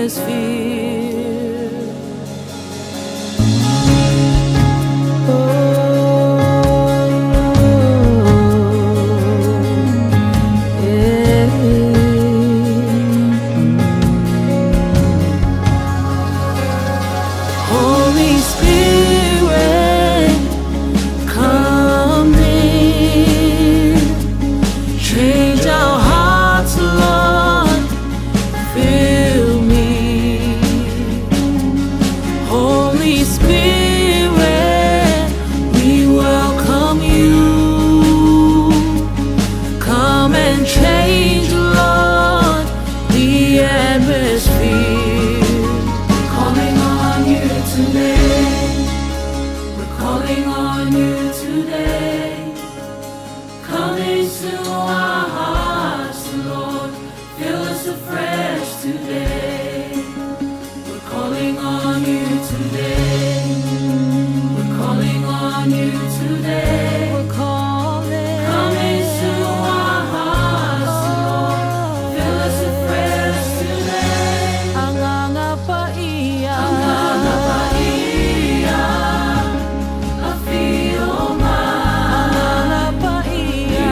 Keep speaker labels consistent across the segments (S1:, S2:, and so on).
S1: atmosphere. Oh, yeah. Holy Spirit, come in. Change our hearts, Lord. Fill me. Holy Spirit, we welcome you. Come and change, Lord, the atmosphere. Calling on you today. We're calling on you today. Come into our hearts, Lord. Fill us afresh today. We're calling on you today. We're calling on you today.
S2: We're calling.
S1: Come into our hearts, Lord. Fill us afresh today.
S2: Anganga paia.
S1: Anganga paia, afio mai.
S2: Anganga paia.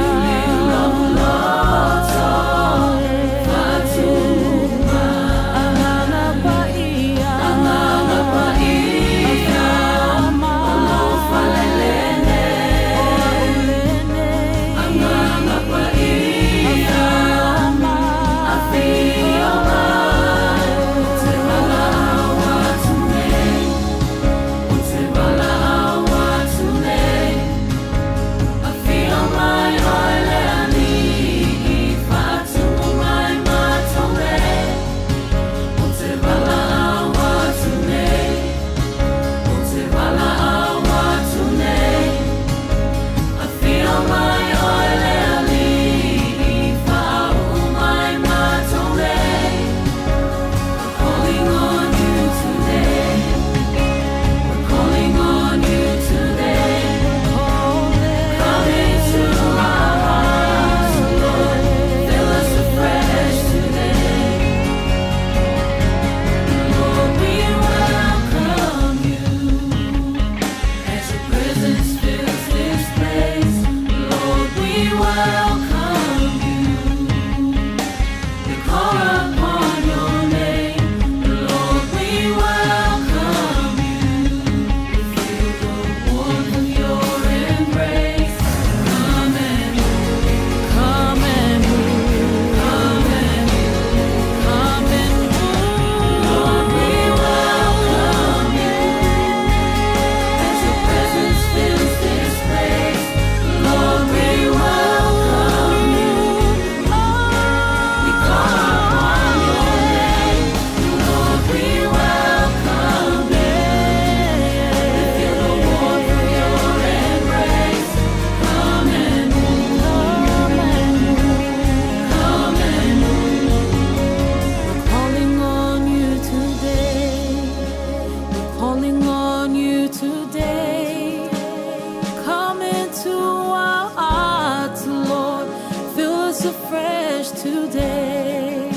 S2: Anganga paia.
S1: Anganga paia, alofa lelene. Anganga paia, afio mai. O te valaau atu nei, o te valaau atu nei. Afio mai oe le Alii, faatumu mai matou nei. O te valaau atu nei, o te valaau atu nei. Afio mai oe le Alii, faauu mai matou nei. We're calling on you today. We're calling on you today. Come into our hearts, Lord. Fill us afresh today. Lord, we welcome you. As your presence fills this place, Lord, we welcome you. We call upon your name, Lord, we welcome you. We feel the warmth of your embrace. Come and move,
S2: Come and move.
S1: come and move.
S2: Come and move.
S1: Lord, we welcome you. As your presence fills this place, Lord, we welcome you. We call upon your name, Lord, we welcome you. We feel the warmth of your embrace. Come and move,
S2: Come and move.
S1: come and move.
S2: We're calling on you today. We're calling on you today. Come into our hearts, Lord. Fill us afresh today.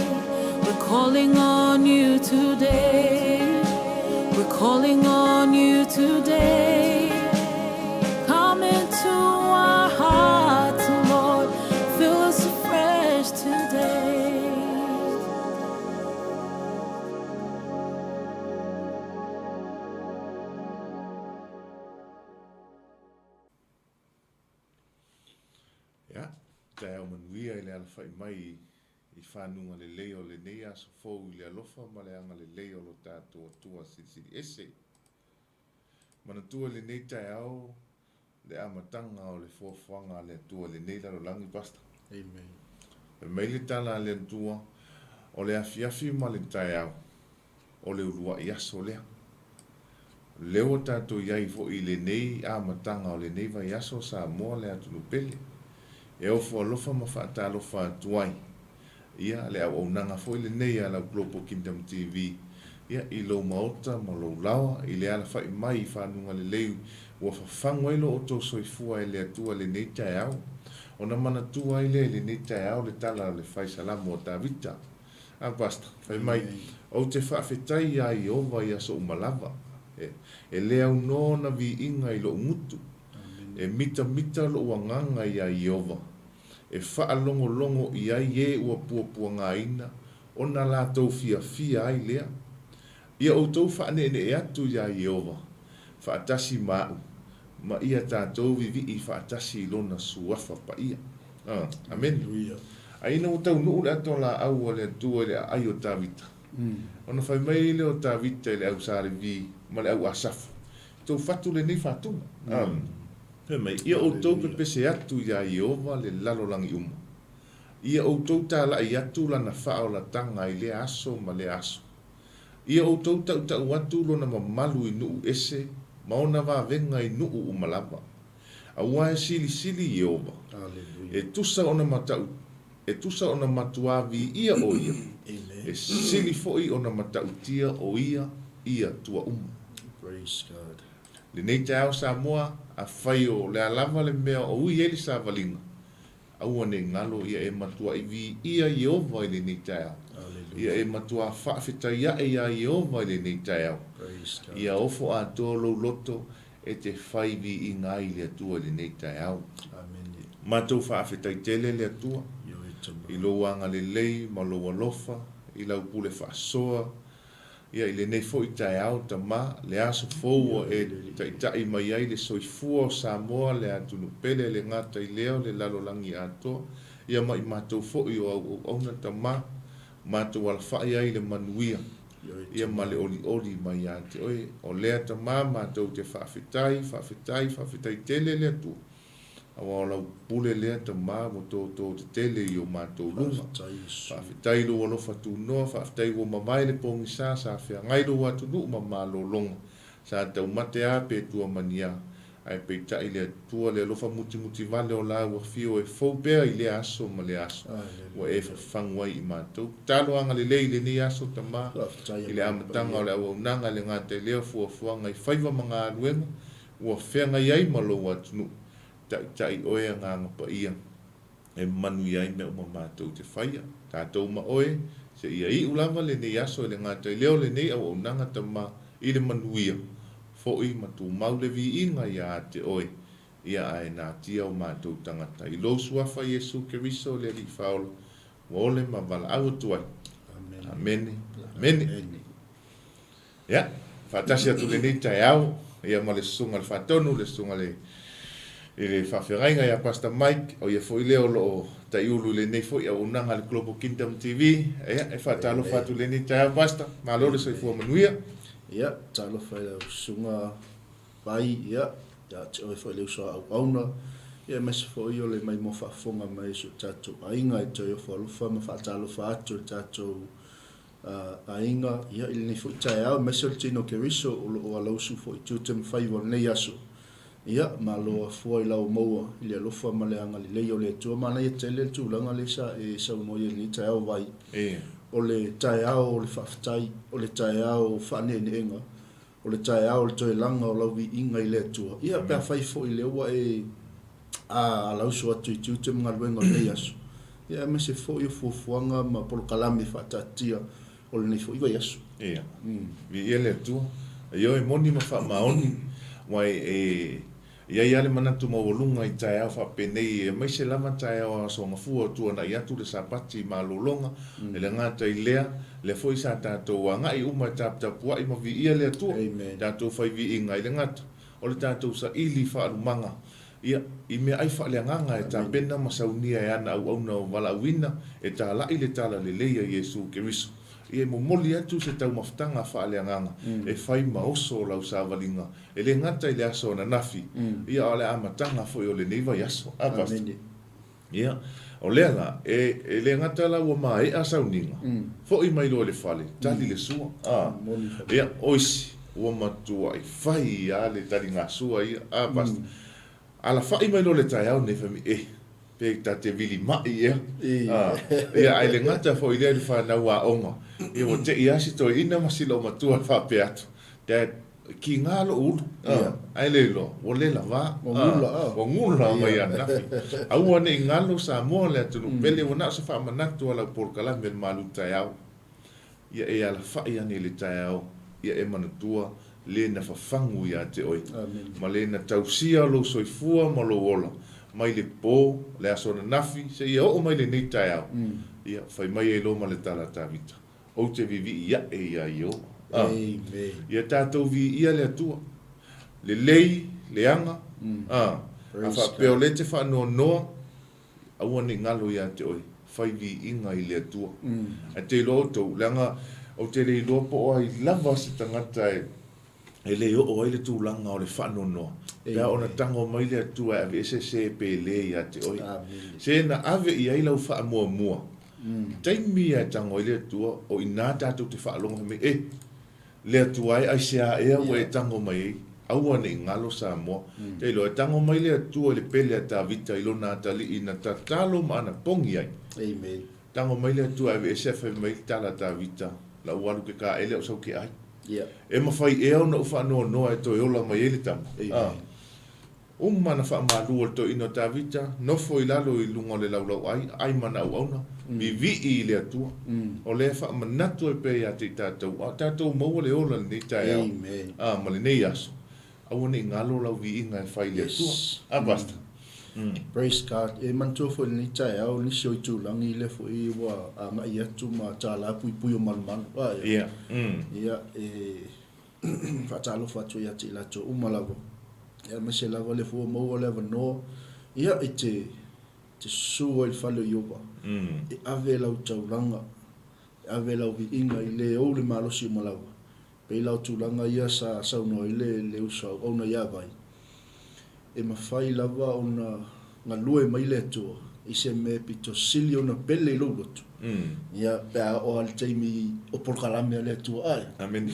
S2: We're calling on you today. We're calling on you today. Come into our hearts, Lord. Fill us afresh today.
S3: Ia, taeao manuia i le alafai mai i fanuga lelei o lenei aso fou i le alofa ma le agalelei o lo tatou Atua Silisili Ese. Manatua lenei taeao le amataga o le fuafuaga a le Atua i lenei lalolagi, Pastor.
S4: Amen.
S3: Fai mai le tala a le Atua, o le afiafi ma le taeao, o le uluai aso lea. O lea ua tatou i ai foi i lenei amataga o lenei vaiaso Samoa le atunuu pele, e ofo alofa ma faatalofa atu ai ia le auaunaga foi lenei a lau Global Kingdom TV ia i lou maota ma lou laoa i le alafai mai i fanuga lelei ua fafagu ai lo outou soifua e le Atua i lenei taeao. Ona manatua ai lea i lenei taeao le tala a le Fai Salamo o Tavita. A Pastor, fai mai, Ou te faafetai iā Ieova i aso uma lava, e, e le aunoa ona viiga i loʻu gutu. E mitamita loʻu agaga iā Ieova, e faalogologo i ai e ua puapuagaina ona latou fiafia ai lea. Ia outou faaneenee atu iā Ieova faatasi ma aʻu, ma ia tatou vivii faatasi i Lona suafa paia. Amene. A ina ua taunuu le ato laau a le Atua i le aai o Tavita, ona fai mai lea o Tavita i le au Sa Levi ma le au Asafu, Tou fatu lenei fatuga. Fai mai, Ia outou pepese atu iā Ieova le lalolagi uma. Ia outou talai atu lana faaolataga i lea aso ma lea aso. Ia outou tautau atu lona mamalu i nuu ese ma ona vavega i nuu uma lava. Aua e silisili Ieova, e tusa ona matau, e tusa ona matuā viia o ia, e sili foi ona matautia o ia i Atua uma.
S4: Praise God.
S3: Lenei taeao Samoa, afai o le a lava le mea o ui ai le savaliga, Aua ne i galo ia e matuaʻi viia Ieova i lenei taeao. Ia e matuā faafetai aʻe iā Ieova i lenei taeao. Ia ofo atoa lou loto e te fai viiga ai i le Atua i lenei taeao. Matou faafetai tele le Atua i lou agalelei ma lou alofa i lau pule faasoa Ia, i lenei foi taeao, Tama, le aso fou ua e taitai mai ai le soifua o Samoa, le atunuu pele, le gata i lea o le lalolagi atoa, ia ma i matou foi o au auauna, Tama, matou alafai ai i le manuia, ia ma le olioli mai ia te Oe. O lea, Tama, matou te faafetai, faafetai, faafetai tele le Atua. Aua o lau pule lea tama ua toto tetele i o matou luga. Faafetai i lou alofa tunoa, faafetai ua mavae le pogisa sa feagai lou atunuu ma malologa. Sa taumate a pe tuamani a, ae peitai le Atua le alofa mutimuti vale o lau afio e fou pea i lea aso ma lea aso ua e fafagu ai i matou. Tatalo agalelei i lenei aso tama i le amataga o le auaunaga e le gata i lea o fuafuaga i faiva ma galuega Ua feagai ai ma lou atunuu, taitai oe Agaga Paia, e manuia ai mea uma matou te faia, tatou ma oe, seia iu lava lenei aso e le gata i lea o lenei auaunaga Tama i le manuia, foi ma tumau le viiga ia te oe, ia ae natia o matou tagata i lou Suafa Iesu Keriso le Alii Faaola, ua ole ma valaau atu ai. Amene. Amene. Ia, faatasi atu lenei taeao, ia ma le Susuga i le Faatonu, le Susuga i le i le Faafeagaiga ia Pastor Mike, o ia foi lea o lo o taiulu i lenei foi auaunaga a le Global Kingdom TV. Ia, e faatalofa atu i lenei taeao Pastor, malo le soifua manuia.
S4: Ia, talofa i lau Susuga Vai, ia, ia te oe foi le uso a auauna, ia aemaise foi o le maimoa faafofoga mai o si o tatou aiga e toe ofo alofa ma faatalofa atu i le tatou aiga, ia, i lenei foi taeao, aemaise o le tino Keriso o lo o alausu foi i tiute ma faiva o lenei aso. Ia, malo afua i lau maua i le alofa ma le agalelei o le Atua. Manaia tele le tulaga lea sa e saunoa i ai i lenei taeao, Vai. O le taeao o le faafetai, o le taeao o faaneeneega, o le taeao o le toe laga o lau viiga i le Atua. Ia, pe afai foi lea ua e alausu atu i tiute ma galuega o lenei aso, ia aemaise foi o fuafuaga ma polokalame faataatia o lenei foi vaiaso.
S3: Ia, viia le Atua. Ioe, moni ma faamaoni, aua e i ai lava le manatu maualuga i taeao faapenei, aemaise lava taeao o Aso Gafua o tuanai atu le Sapati i malologa, e le gata i lea, lea foi sa tatou agai uma e taputapuai ma viia le Atua, tatou fai viiga i le gata o le tatou saili faalumaga, ia, i meaai faaleagaga e tapena ma saunia e ana auauna o valaauina e talai le talalelei a Iesu Keriso. Ia e momoli atu se taumafataga faaleagaga e fai ma oso o lau savaliga, e le gata i le aso ananafi, ia a o le amataga foi o lenei vaiaso. A Pastor? Ia, o lea la, e, e le gata la ua maea sauniga, foi mai loa i le fale, tali le sua. A, ia, o isi, ua matuai fai lava le taligasua ia. A, Pastor? Alafai mai loa le taeao lenei, fai mai, e, pe ta te vilima'i ea. A, ia, ae le gata foi i lea i le fanau aoga, ia ua te i lava si toeaina ma si loomatua e faapea atu, Dad, Kiga lou ulu, ae le iloa, ua le lava.
S4: Ua gula, a.
S3: Ua gula mai ananafi. Aua ne i galo Samoa le atunuu pele, ua na o se faamanatu a lau polokalame o le malu taeao. Ia e alafaʻi ane i le taeao, ia e manatua le na fafagu iā te oe, ma le na tausia lou soifua ma lou ola, mai le pō, le aso ananafi, seia oo mai lenei taeao. Ia, fai mai ai loa ma le tala a Tavita, Ou te vivii aʻe iā Ieova. A, ia tatou viia le Atua. Lelei, leaga, a, a faapea o lea e te faanoanoa, Aua ne i galo ia te oe, fai viiga i le Atua. Ae te iloa outou, leaga ou te le iloa po o ai lava se tagata e le oo ai le tulaga o le faanoanoa, pe a ona tago mai le Atua e aveese se pele ia te oe. Se na ave i ai lau faamuamua, taimi ia e tago ai le Atua, o i ina tatou te faalogo fai mai, E! Le Atua e, aisea ea ua e tago mai ai? Aua ne i galo Samoa. Te iloa, e tago mai le Atua i le pele a Tavita i lona atalii na tatalo ma ana pogi ai.
S4: Amen.
S3: Tago mai le Atua e aveese ae fai mai le tala a Tavita, Lau alu ke kaele o sau ke ai.
S4: Yeah.
S3: E mawhai ea ona ou faanoanoa e toe ola mai ai le tama.
S4: Amen.
S3: Ah. Uma na faamalu o le toeaina o Tavita, nofo i lalo i luga o le laulauai, ai ma ana auauna, vivii i le Atua. O lea e faamanatu ai pea ia te i tatou, a o tatou maua le ola i lenei taeao, a, ma lenei aso, aua ne i galo lau viiga e fai i le Atua. A, Pastor?
S4: Praise God. E manatua foi i lenei taeao nisi o itulagi lea foi ua agai atu ma tala puipui o malumalu. A, ia. Ia, e faatalofa atu ia te i latou uma lava, aemaise lava le fua maua le avanoa, ia, i te, te susu ai i le fale o Ieova, e ave lau taulaga, e ave lau viiga i le ou le malosi uma lava. Pei la o tulaga ia sa saunoa ai le, le uso auauna ia Vai, e mafai lava ona galue mai le Atua i se mea pito sili ona pele i lou loto, ia, pe a oo lava i le taimi o polokalame a le Atua ae.
S3: Amene.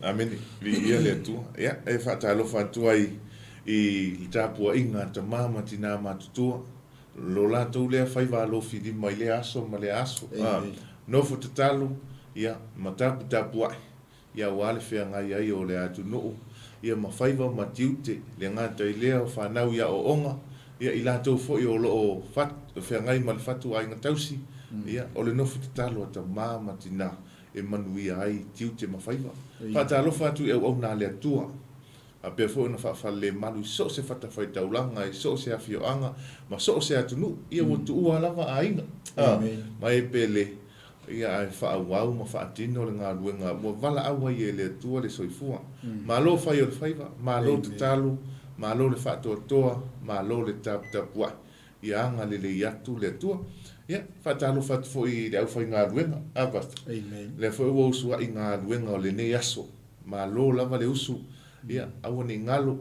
S3: Amene. Viia le Atua. Ia, e faatalofa atu ai i le tapuaiga a tama ma tinā matutua, lo latou lea faiva alofi lima i lea aso ma lea aso. A, nofo tatalo, ia, ma taputapuai Ia aua le feagai ai o le atunuu, ia ma faiva ma tiute, le gata i lea o fanau i aoaoga, ia i latou foi o lo o fat, feagai ma le fatu aiga tausi, ia o le nofo tatalo a tama ma tina e manuia ai tiute ma faiva. Faatalofa atu i auauna a le Atua, faapea foi ona faafalelemalu i so o se fatafaitaulaga, i so o se afioaga ma so o se atunuu, ia ua tuua lava aiga, a, ma e pele, Ia ae faaauau ma faatino le galuega ua valaau ai e le Atua le soifua. Malo fai o le faiva, malo tatalo, malo le faatoatoa, malo le taputapuai. Ia agalelei atu le Atua. Ia, faatalofa atu foi i le aufaigaluega. A Pastor?
S4: Amen.
S3: Lea foi ua usuai galuega o lenei aso. Malo lava le usu. Ia, aua ne i galo.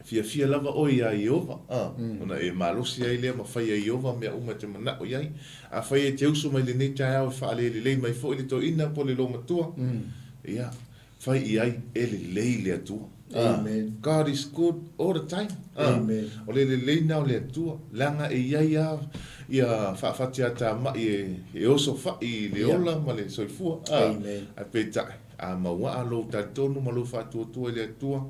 S3: Fiafia lava oe iā Ieova, a, ona e malosi ai lea ma fai e Ieova mea uma e te manaʻo i ai. Afai e te usu mai lenei taeao e faalelelei mai foi le toeaina po o le loomatua, ia, fai i ai e lelei le Atua. A, God is good all the time. A, o le lelei na o le Atua, leaga e i ai lava ia faafatiatamai e oso faʻi i le ola ma le soifua. A, ae peitai, a mauaa lou talitonu ma lou faatuatua i le Atua,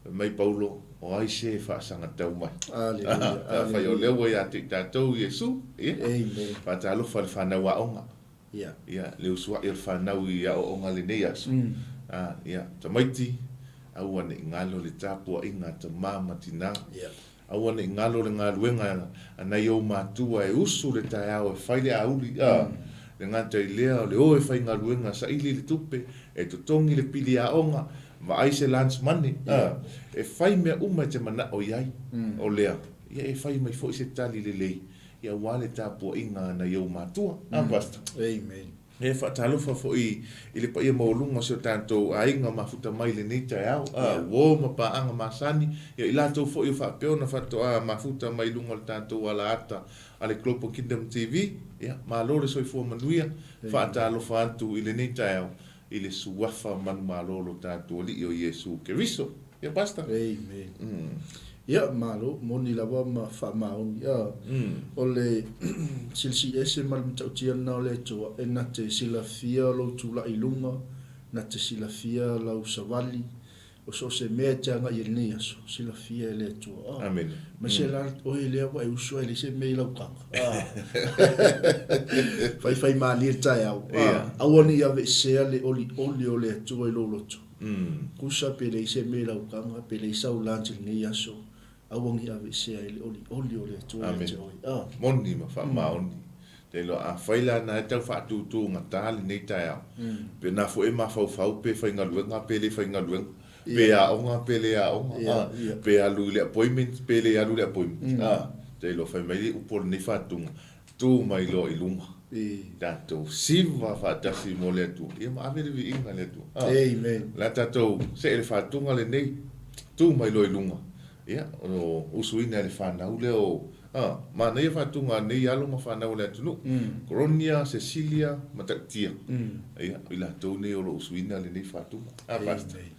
S3: Fai mai Paulo, O ai se e faasagatau mai?
S4: Aleluia,
S3: Pe afai o lea ua ia te i tatou Iesu, ia,
S4: Amen.
S3: faatalofa i le fanau aoga.
S4: Ia.
S3: Ia, le usuai o le fanau i aoaoga lenei aso. A, ia, tamaiti, aua ne i galo le tapuaiga a tama ma tinā.
S4: Ia.
S3: Aua ne i galo le galuega a nai ou matua e usu le taeao e fai le auli, a, le gata i lea o le o e faigaluega saili le tupe, e totogi le pili aoga, Vaai se lunch money, a, e fai mea uma e te manao i ai. O lea, ia e fai mai foi se tali lelei, ia aua le tapuaiga a nai ou matua. A, Pastor?
S4: Amen.
S3: E faatalofa foi i le paia maualuga o si o tatou aiga mafuta mai i lenei taeao, a, uo ma paaga masani, ia i latou foi o faapea ona faatoa mafuta mai i luga o le tatou alaata a le Global Kingdom TV. Ia, malo le soifua manuia. Faatalofa atu i lenei taeao i le suafa manumalo o lo tatou Alii o Iesu Keriso. Ia Pastor.
S4: Amen. Ia, malo, moni lava ma faamaoni. A, o le silisili ese ma le matautia lena o le Atua, e na te silafia lou tulai i luga, na te silafia lau savali, O so o se mea e te agai i lenei aso, silafia e le Atua. Ah.
S3: Amene.
S4: Aemaise la oe lea ua e usu ai e leai se mea i lau taga. Ah. Faifai malie le taeao. Ah.
S3: Ia.
S4: Aua ne i aveesea le olioli o le Atua i lou loto.
S3: Mm.
S4: Tusa pe leai se mea i lau taga, pe leai sau lunch i lenei aso, aua ne i aveesea ai le olioli o le Atua ia
S3: Amene.
S4: te oe. Ah.
S3: Moni ma faamaoni. Te iloa afai la na e tau faatūtūgatā lenei taeao, pe na foi e mafaufau pe faigaluega pe le faigaluega, pe aoga pe le aoga,
S4: Ia, ia.
S3: pe alu i le appointment pe le alu i le appointment. Te iloa fai mai le upu o lenei faatuga, tu mai loa i luga.
S4: E.
S3: Tatou siva faatasi mo le Atua, ia ma ave le viiga i le Atua.
S4: Amen.
S3: O le a tatou see le faatuga lenei, tu mai loa i luga. Ia, o usuina e le fanau lea o, a, manaia faatuga a nei alo ma fanau a le atunuu. Coronia, Cecilia, Matautia. Ia, o i latou nei o lo o usuina lenei faatuga. A, Pastor.
S4: Amen.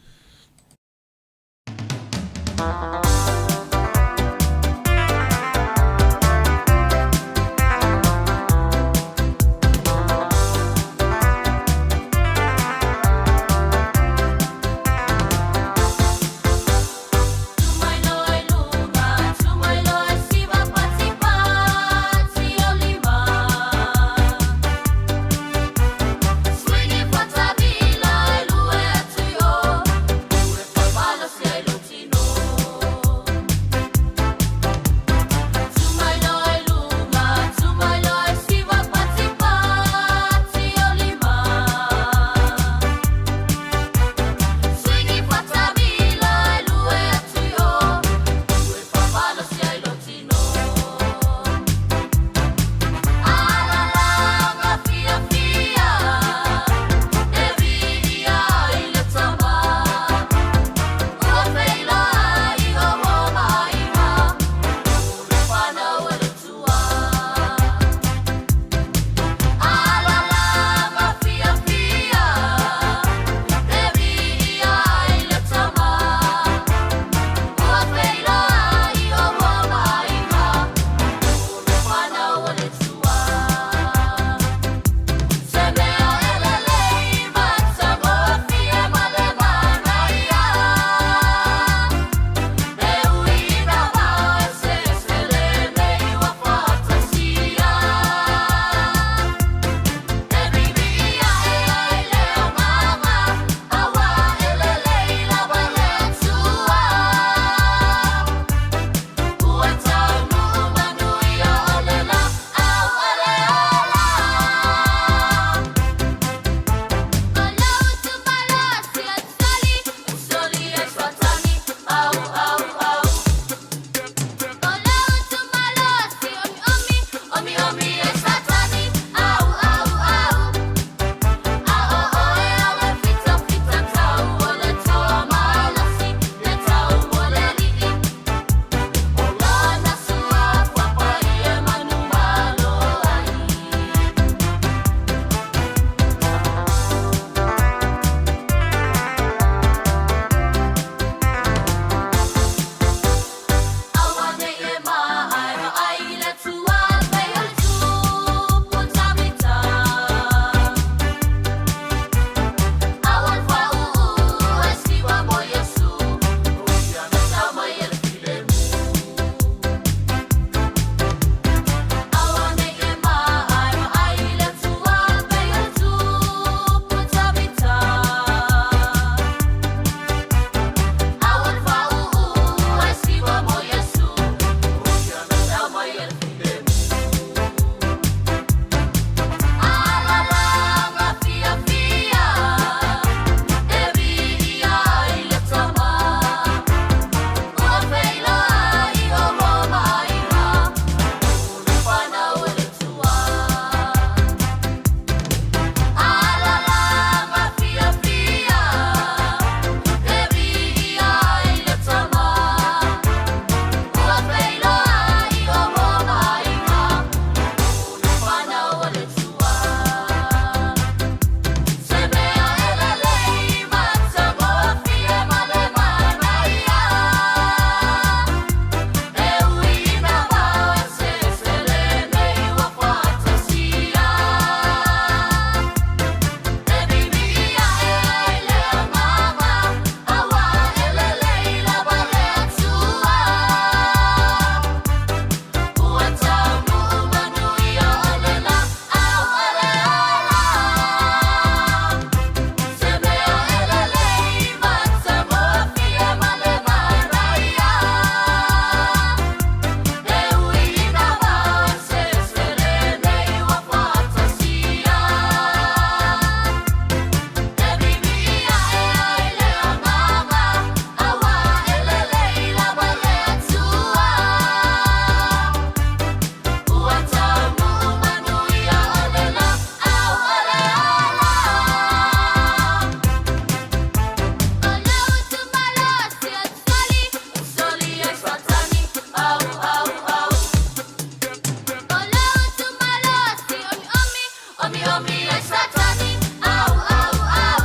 S1: Iomi ai Satani, au, au, au.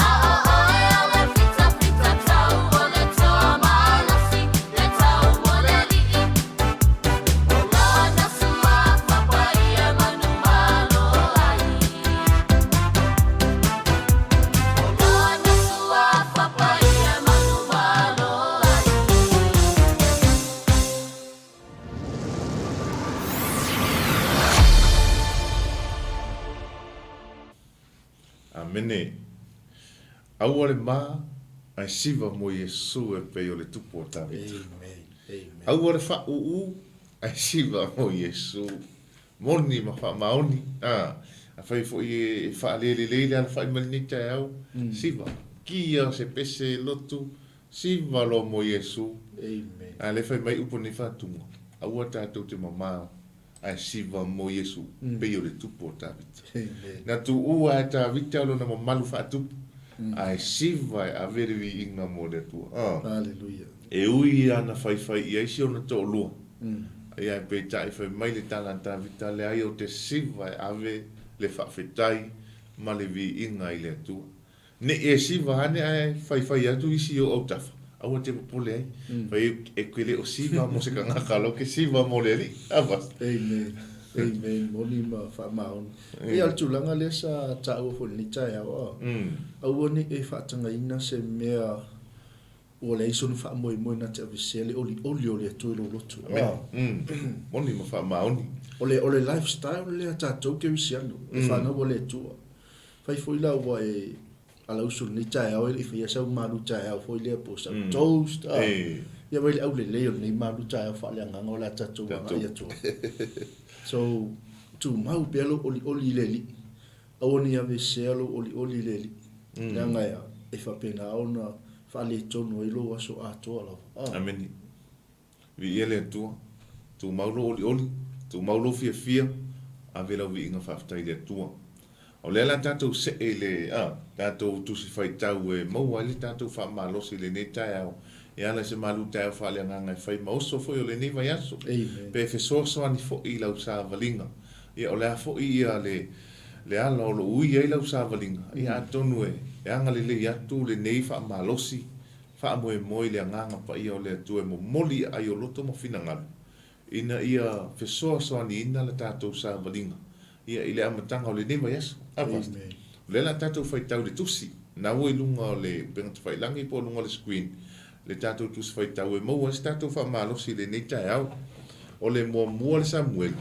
S1: A o oe o le fita fita tau o le toa malosi, le tau o le alii. O lana suafa paia manumalo ai. O lana suafa paia manumalo ai.
S3: Amene. Aua le ma, ae siva mo Iesu e pei o le Tupu o Tavita.
S4: Amen. Amen.
S3: Aua le faauu, ae siva mo Iesu. Moni ma faamaoni. A, afai foi e faalelelei le alafai mai lenei taeao, siva. Kia se pese lotu, siva loa mo Iesu.
S4: Amen.
S3: A lea e fai mai upu o lenei faatuga, aua tatou te mamao, ae siva mo Iesu, pei o le Tupu o Tavita.
S4: Amen.
S3: Na tuua e Tavita lona mamalu faatupu, ae siva e ave le viiga mo le Atua. A.
S4: Hallelujah.
S3: E ui ana faifai i ai si ona toalua, ia ae peitai fai mai le tala a Tavita, Leai ou te siva e ave le faafetai ma le viiga i le Atua. Ne i e siva ane ae faifai atu isi i ou autafa, aua te popole ai. Fai e ke le o siva mo se kangaka lo ke siva mo le Alii. A Pastor?
S4: Amen. Amen. Moni ma faamaoni. Pei lava o le tulaga lea sa taua foi i lenei taeao, a, aua ne i e faatagaina se mea ua leai sona faamoemoe na te aveesea le olioli o le Atua i lou loto.
S3: Amen. Moni ma faamaoni.
S4: O le, o le lifestyle lea a tatou kerisiano, e fanau a le Atua. Fai foi la ua e alausu i lenei taeao e le i faia sau malu taeao foi lea po o sau toast a. Ia vaai le aulelei o lenei malu taeao faaleagaga o le a tatou agai atu ai. So, tumau pea lou olioli i le Alii. Aua ne i aveesea lou olioli i le Alii. Leaga e a? E faapena ona faaletonu ai lou aso atoa lava. A.
S3: Amene. Viia le Atua. Tumau lou olioli, tumau lou fiafia, ave lau viiga faafetai i le Atua. O lea la tatou see i le, a, tatou tusi faitau e maua ai le tatou faamalosi i lenei taeao, e ala i se malu taeao faaleagaga e fai ma oso foi o lenei vaiaso, pe fesoasoani foi i lau savaliga. Ia, o le a foi ia le, le ala o lo o ui ai lau savaliga, ia atonu e, e agalelei atu lenei faamalosi Faamoemoe i le Agaga Paia o le Atua e momoli i aai o loto ma finagalo, ina ia fesoasoaniina le tatou savaliga ia i le amataga o lenei vaiaso. A Pastor? O lea la tatou faitau i le tusi, na ua i luga o le upega tafailagi po o luga o le screen le tatou tusi faitau e maua ai se tatou faamalosi i lenei taeao. O le muamua le Samuelu,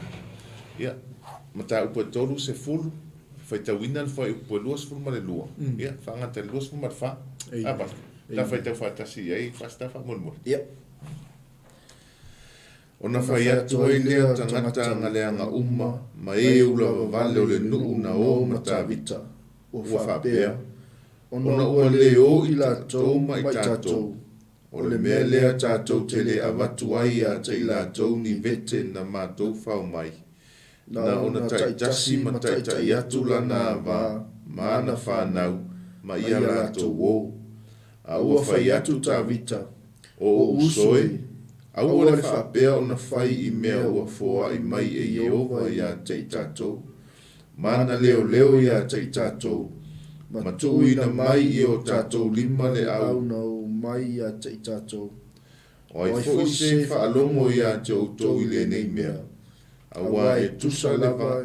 S3: ia, mataupu e 30, Faitauina le fuaiupu e 22, ia, faagata i le 24. A Pastor? Ta faitau faatasi i ai Pastor faamolemole.
S4: Ia.
S3: Ona fai atu ai lea o tagata galeaga uma ma e ulavavale o le nuu na o ma Tavita, ua faapea, Ona ua le o i latou ma i tatou, o le mea lea tatou te le avatu ai ia te i latou ni vete na matou fao mai, Na ona taitasi ma taitai atu lana ava ma ana fanau ma ia latou o. A ua fai atu Tavita, O ou uso e, aua le faapea ona fai i mea ua foai mai e Ieova ia te i tatou, ma ana leoleo ia te i tatou, ma tuuina mai i o tatou lima le au
S4: na o mai ia te i tatou.
S3: O ai foi se faalogo ia te outou i lenei mea, Aua e tusa lava,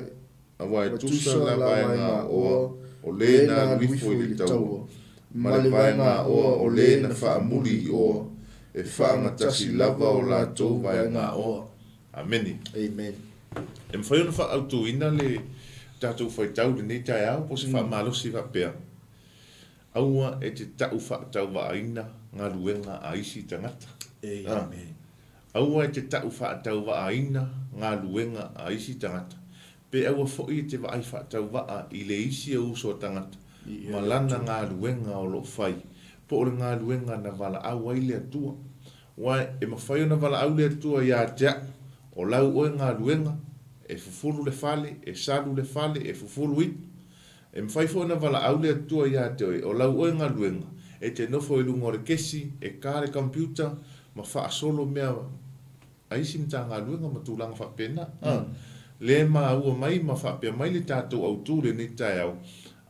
S3: aua e tusa la vaega aoa o lē na alu ifo i le taua, ma le vaega aoa o lē na faamuli i oa, e faagatasi lava o latou vaega aoa. Amene.
S4: Amen.
S3: E mafai ona faaautuina le tatou faitau i lenei taeao po o se faamalosi faapea, Aua e te tau faatauvaaina galuega a isi tagata.
S4: Amen.
S3: Aua e te tau faatauvaaina galuega a isi tagata, pe aua foi e te vaai faatauvaa i le isi o uso a tagata ma lana galuega o lo o fai, po o le galuega na valaau ai le Atua. Aua e mafai ona valaau le Atua ia te au, o lau oe galuega, e fufulu le fale, e salu le fale, e fufulu itu. E mafai foi ona valaau le Atua ia te oe, o lau oe galuega, e te nofo i luga o le kesi, e ka le computer, ma faasolo mea a isi Matagaluega ma tulaga faapena. A. Lea e maua mai ma faapea mai le tatou autu i lenei taeao,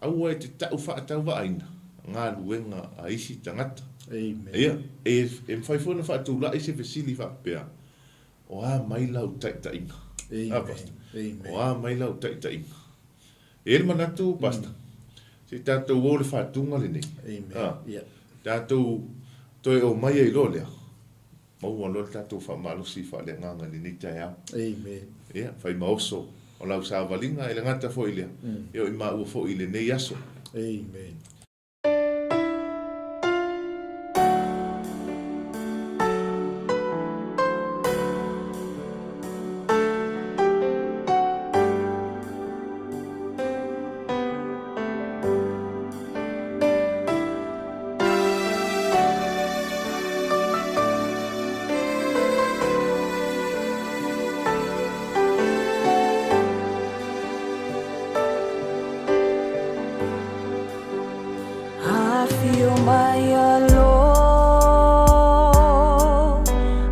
S3: aua e te tau faatauvaaina galuega a isi tagata. Ia, e, e mafai foi ona faatulai se fesili faapea, O a mai lau taitaiga? A, Pastor? O a mai lau taitaiga? E i ai le manatu, Pastor, se i tatou o i le faatuga lenei. A, tatou toe omai ai loa lea, maua loa le tatou faamalosi faaleagaga i lenei taeao. Ia, fai ma oso o lau savaliga, e le gata foi i lea, e oo i maua foi i lenei aso.
S4: Amen.
S2: Afio mai alo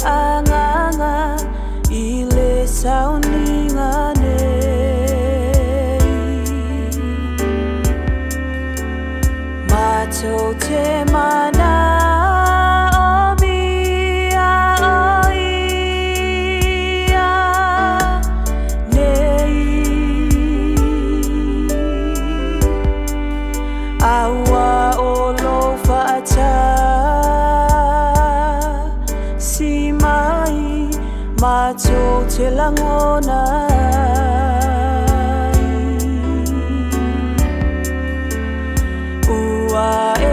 S2: agaga i le sauniga nei. Matou te manaomia o ia nei. A ua o lou faatasi mai matou te lagona ai. Ua e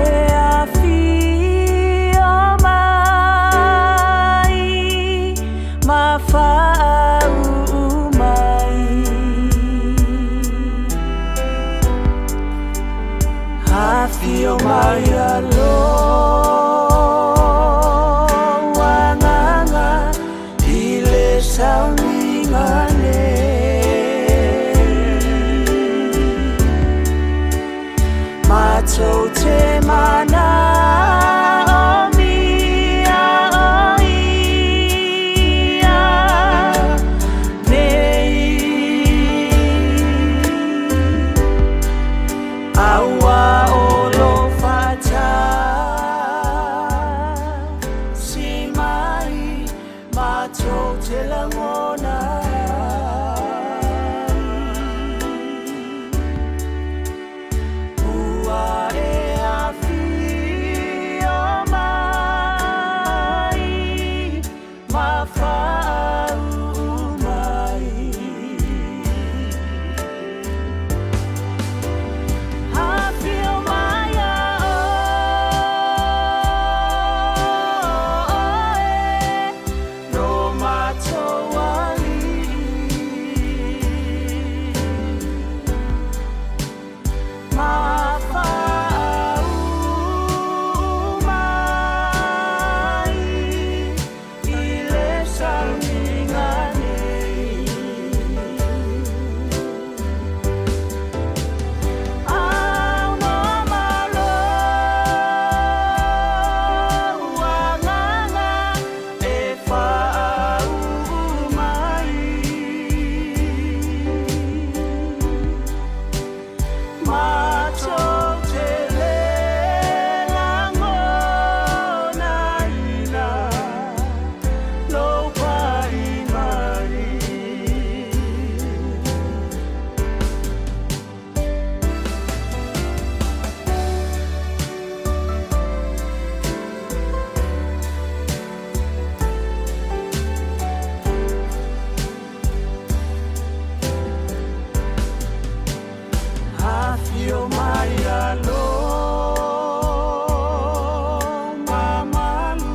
S2: afio mai ma faauu mai. Afio mai alo agaga i le sauniga nei. Matou te manaomia o ia nei. A ua o lou faatasi mai matou te lagona ai. Ua e afio mai ma faauu mai. Afio mai a oe lo matou alii. Ma faauu mai i le sauniga nei. Aunoa ma lou agaga e faauu mai. Matou te le lagonaina lou pai mai. Afio mai alo mamalu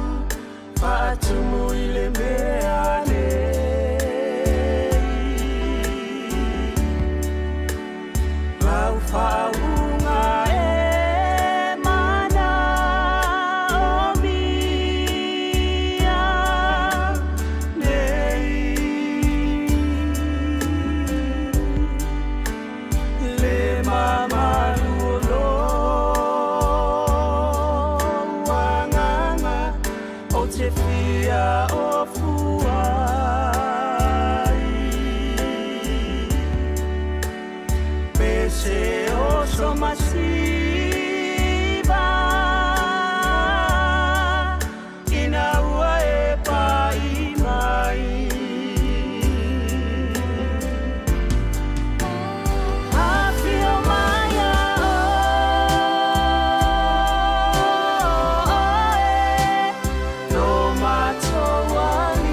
S2: faatumu i le mea nei. Lau faauuga e manaomia nei. Le mamalu o lou agaga ou te fia ofu ai. Se oso masiva Ina ua e pai mai Afio mai a oe Lo matou alii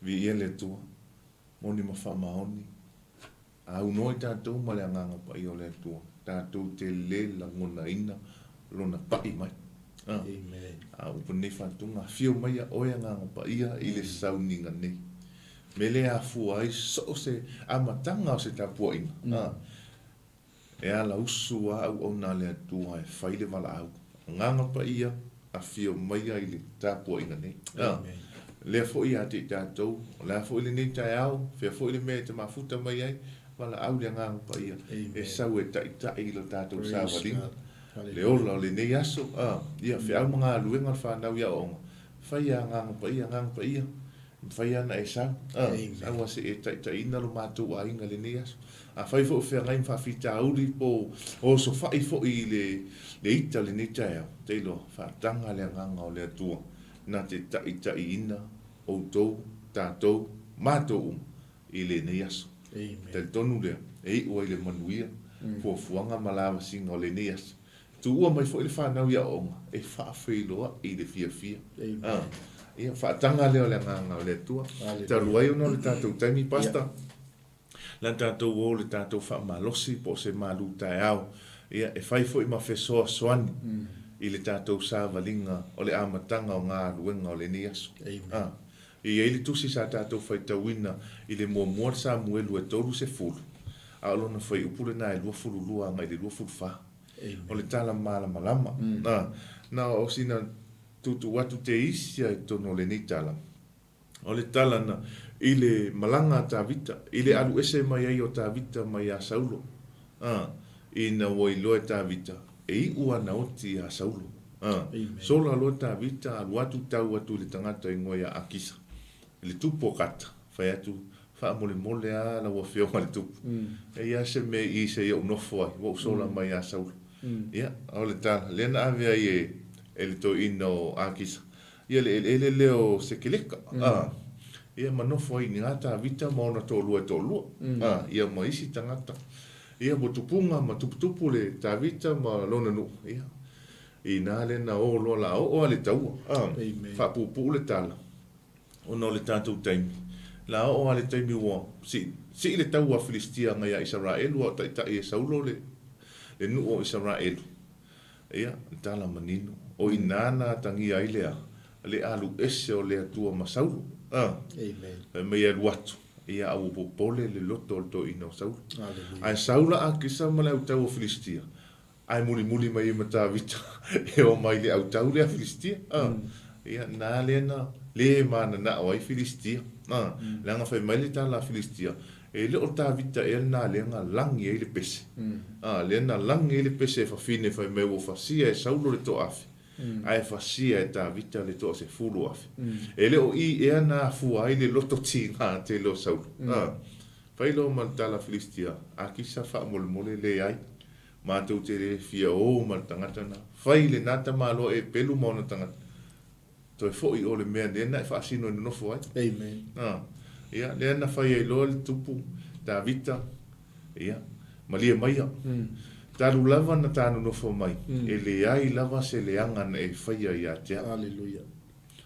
S3: Viia le Atua, moni ma faamaoni, a aunoa i tatou ma le Agaga Paia o le Atua, tatou te le lagonaina Lona pai mai.
S4: Amen.
S3: A upu nei faatuga, afio mai a oe Agaga Paia i le sauniga nei. Me le afua ai so o se amataga o se tapuaiga. E ala usu a auauna a le Atua e fai le valaau. Agaga Paia, afio maia i le tapuaiga nei.
S4: Amen.
S3: Lea foi ia te i tatou, o le a foi lenei taeao, fea foi le mea e te mafuta mai ai, valaau le Agaga Paia
S4: Amen.
S3: e sau e taitai i lo tatou
S4: Praise
S3: savaliga.
S4: God.
S3: Le ola o lenei aso, ia feau ma galuega le fanau i aoaoga, fai ia Agaga Paia, Agaga Paia, mafai lava ona e sau,
S4: Amen.
S3: sau a se e taitaiina lo matou aiga i lenei aso. Afai foi o feagai ma faafitauli po o osofai foi i le ita o lenei taeao, tailo, faataga le Agaga o le Atua na te taitaiina outou, tatou, matou uma i lenei aso.
S4: Amen.
S3: Talitonu lea, e iu ai le manuia, fuafuaga ma lavasiga o lenei aso. Tuua mai foi le fanau i aoaoga, e faafeiloai i le fiafia.
S4: Amen.
S3: Ia, faataga lea o le Agaga o le Atua.
S4: Hallelujah.
S3: Talu ai ona o le tatou taimi, Pastor, la tatou o le tatou faamalosi po o se malu taeao. Ia, e fai foi ma fesoasoani i le tatou savaliga o le amataga o galuega o lenei aso.
S4: Amen.
S3: E i ai le tusi sa tatou faitauina i le muamua le Samuelu e 30, a o lona fuaiupu lena e 22 agai i le 24.
S4: Amen.
S3: O le tala malamalama. Na o sina tuutuu atu te isi ai totonu o lenei tala. O le tala na i le malaga a Tavita, i le alu ese mai ai o Tavita mai ia Saulo. Ina ua iloa e Tavita, e iu ana oti ia Saulo.
S4: Amen.
S3: Sola loa Tavita, alu atu tau atu i le tagata igoa ia Akisa. I le tupu o Kata, fai atu, faamolemole a lau afioga i le tupu. E ia se mea i se i ou nofo ai, ua ou sola mai ia Saulo. Ia, o le tala, lea na ave ai e le toeaina o Akisa. Ia le eleele lea o Sekeleka, a, ia ma nofo ai i ina Tavita ma ona toalua e toalua, a, ia ma isi tagata. Ia ua tupuga ma tuputupu le Tavita ma lona nuu, ia, i ina lea na o loa la oo lava le taua, a, faapuupuu le tala, ona o le tatou taimi, la oo lava le taimi ua sii, sii le taua a Filistia agai ia Isaraelu a o taitai e Saulo le, le nuu o Isaraelu. Ia, le tala manino, o i ina na atagia ai le a? Le alu ese o le Atua ma Saulo. A.
S4: Amen.
S3: Fai mai e alu atu, ia a ua popole le loto o le toeaina o Saulo.
S4: Aleluia.
S3: Ae sau la Akisa ma le autau o Filistia, ae mulimuli mai ai ma Tavita e o mai le autau lea Filistia. A. Ia, na lea na le mananao ai Filistia. A. Leaga fai mai le tala a Filistia, E le o Tavita ea lena lea na lagi ai le pese? A, lea na lagi ai le pese e fafine fai mai ua fasia e Saulo le toaafe, ae fasia e Tavita le toasefulu afe. E le o i ea na afua ai le loto tiga tele o Saulo? A, fai loa ma le tala Filistia, Akisa faamolemole leai, matou te le fia o ma le tagata na. Fai lena tamaloa e pelu ma ona tagata. Toe foi o le mea lea na e faasino e nonofo ai.
S4: Amen.
S3: A, ia, lea na fai ai loa le tupu, Tavita, ia, malie maia. Talu lava na ta nonofo mai, e leai lava se leaga na e faia ia te au.
S4: Aleluia.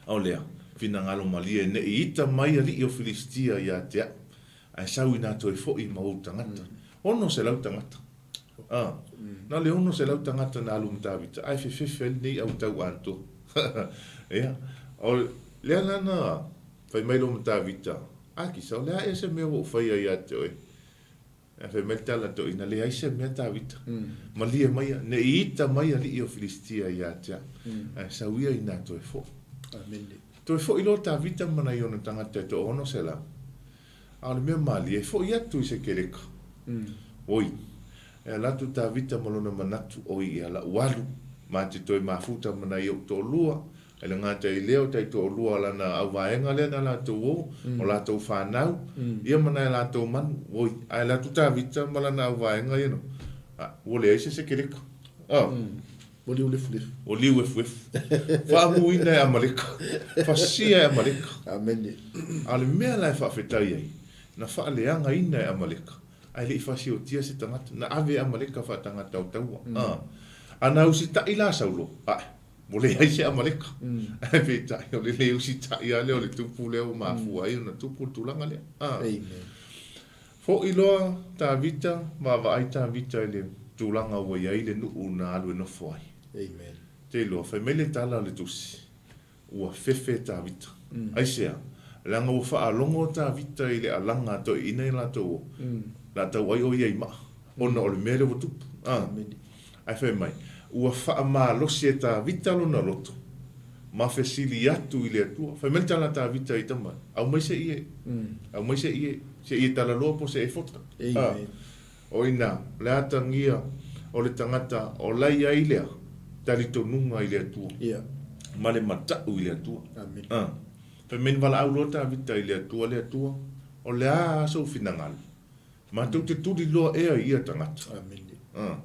S3: A o lea, finagalo malie ne i ita mai alii o Filistia ia te au, ae sau ina toe foi ma ou tagata. 600 tagata. A, na o le 600 tagata na alu ma Tavita, ae fefefe ai lenei autau atoa. Ia, o lea la na fai mai loa ma Tavita, Akisa, o le a ea se mea ua ou faia ia te oe? Ae fai mai le tala a toeaina, Leai se mea Tavita, malie maia, ne i ita mai alii o Filistia ia te au, ae sau ia ina toe foi.
S4: Amene.
S3: Toe foi loa Tavita ma nai ona tagata e toaono selau. A o le mea malie, e foi atu i Sekeleka. Oi, e ala atu Tavita ma lona manatu, Oi, e ala ua alu, ma te toe mafuta ma nai ou toalua. E le gata i lea, o taitoalua o lana auvaega lea na latou o, o latou fanau, ia ma nai a latou manu. Oi, ae ala atu Tavita ma lana auvaega ia no, a, ua leai se Sekeleka. A.
S4: Ua liu lefulefu.
S3: Ua liu efuefu. Faamuina e Amaleka. Fasia e Amaleka.
S4: Amene.
S3: A o le mea la e faafetai ai, na faaleagaina e Amaleka, ae le i fasiotia se tagata. Na ave e Amaleka faatagata o taua. A. A na usitai la Saulo, ae, ua leai se Amaleka. Ae peitai, o le le usitai lava lea o le tupu lea ua mafua ai ona tupu le tulaga lea. A.
S4: Amen.
S3: Foi loa Tavita, vaavaai Tavita i le tulaga ua i ai le nuu na alu e nofo ai.
S4: Amen.
S3: Te iloa, fai mai le tala o le Tusi, ua fefe Tavita. Aisea? Leaga ua faalogo Tavita i le alaga a toeaiina i latou o, la tau ai o ia i maa, ona o le mea lea ua tupu. A. Ae fai mai, ua faamalosi e Tavita lona loto, ma fesili atu i le Atua. Fai mai le tala a Tavita i tama, Aumai se ie, aumai se ie, se ie talaloa po o se efota. A, o ina, o le atagia o le tagata o la i ai lea talitonuga i le Atua, ma le matau i le Atua. A, fai mai na valaau loa Tavita i le Atua, Le Atua, o le a sou finagalo? Matou te tuli loa ea i ia tagata.
S4: Amene.
S3: A,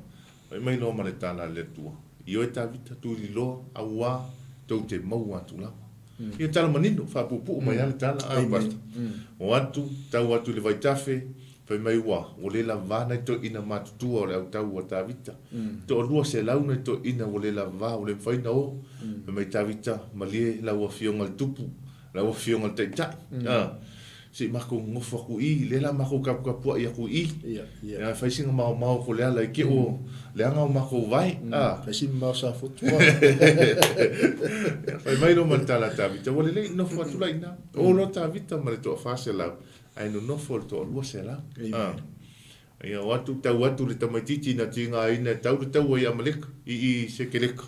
S3: fai mai loa ma le tala a le Atua, Ioe Tavita, tuli loa, auā, tou te maua atu lava. Ia tala manino, faapuupuu mai lava le tala, a Pastor. O atu, tau atu i le vaitafe, fai mai ua, ua le lavā nai toeaiina matutua o le autau a Tavita. Toalua selau nai toeaiina ua le lavā, ua le mafai ona o. Fai mai Tavita, malie lau Afioga i le Tupu, Lau Afioga i le Taitai, a, se i matou nonofo atu i i, lea la matou taputapuai atu i i, ia fai sina maomao atu le ala i te i ua leaga o matou vae, a.
S4: Fai sina mao safotu a.
S3: Ia, fai mai loa ma le tala a Tavita, ua lelei, nofo atu la i ina. O loa Tavita ma le toa-400, ae nonofo le toa-200. A. Ia, o atu, tau atu le tamaitiiti na tigaina e tau le taua i Amaleka, i i Sekeleka.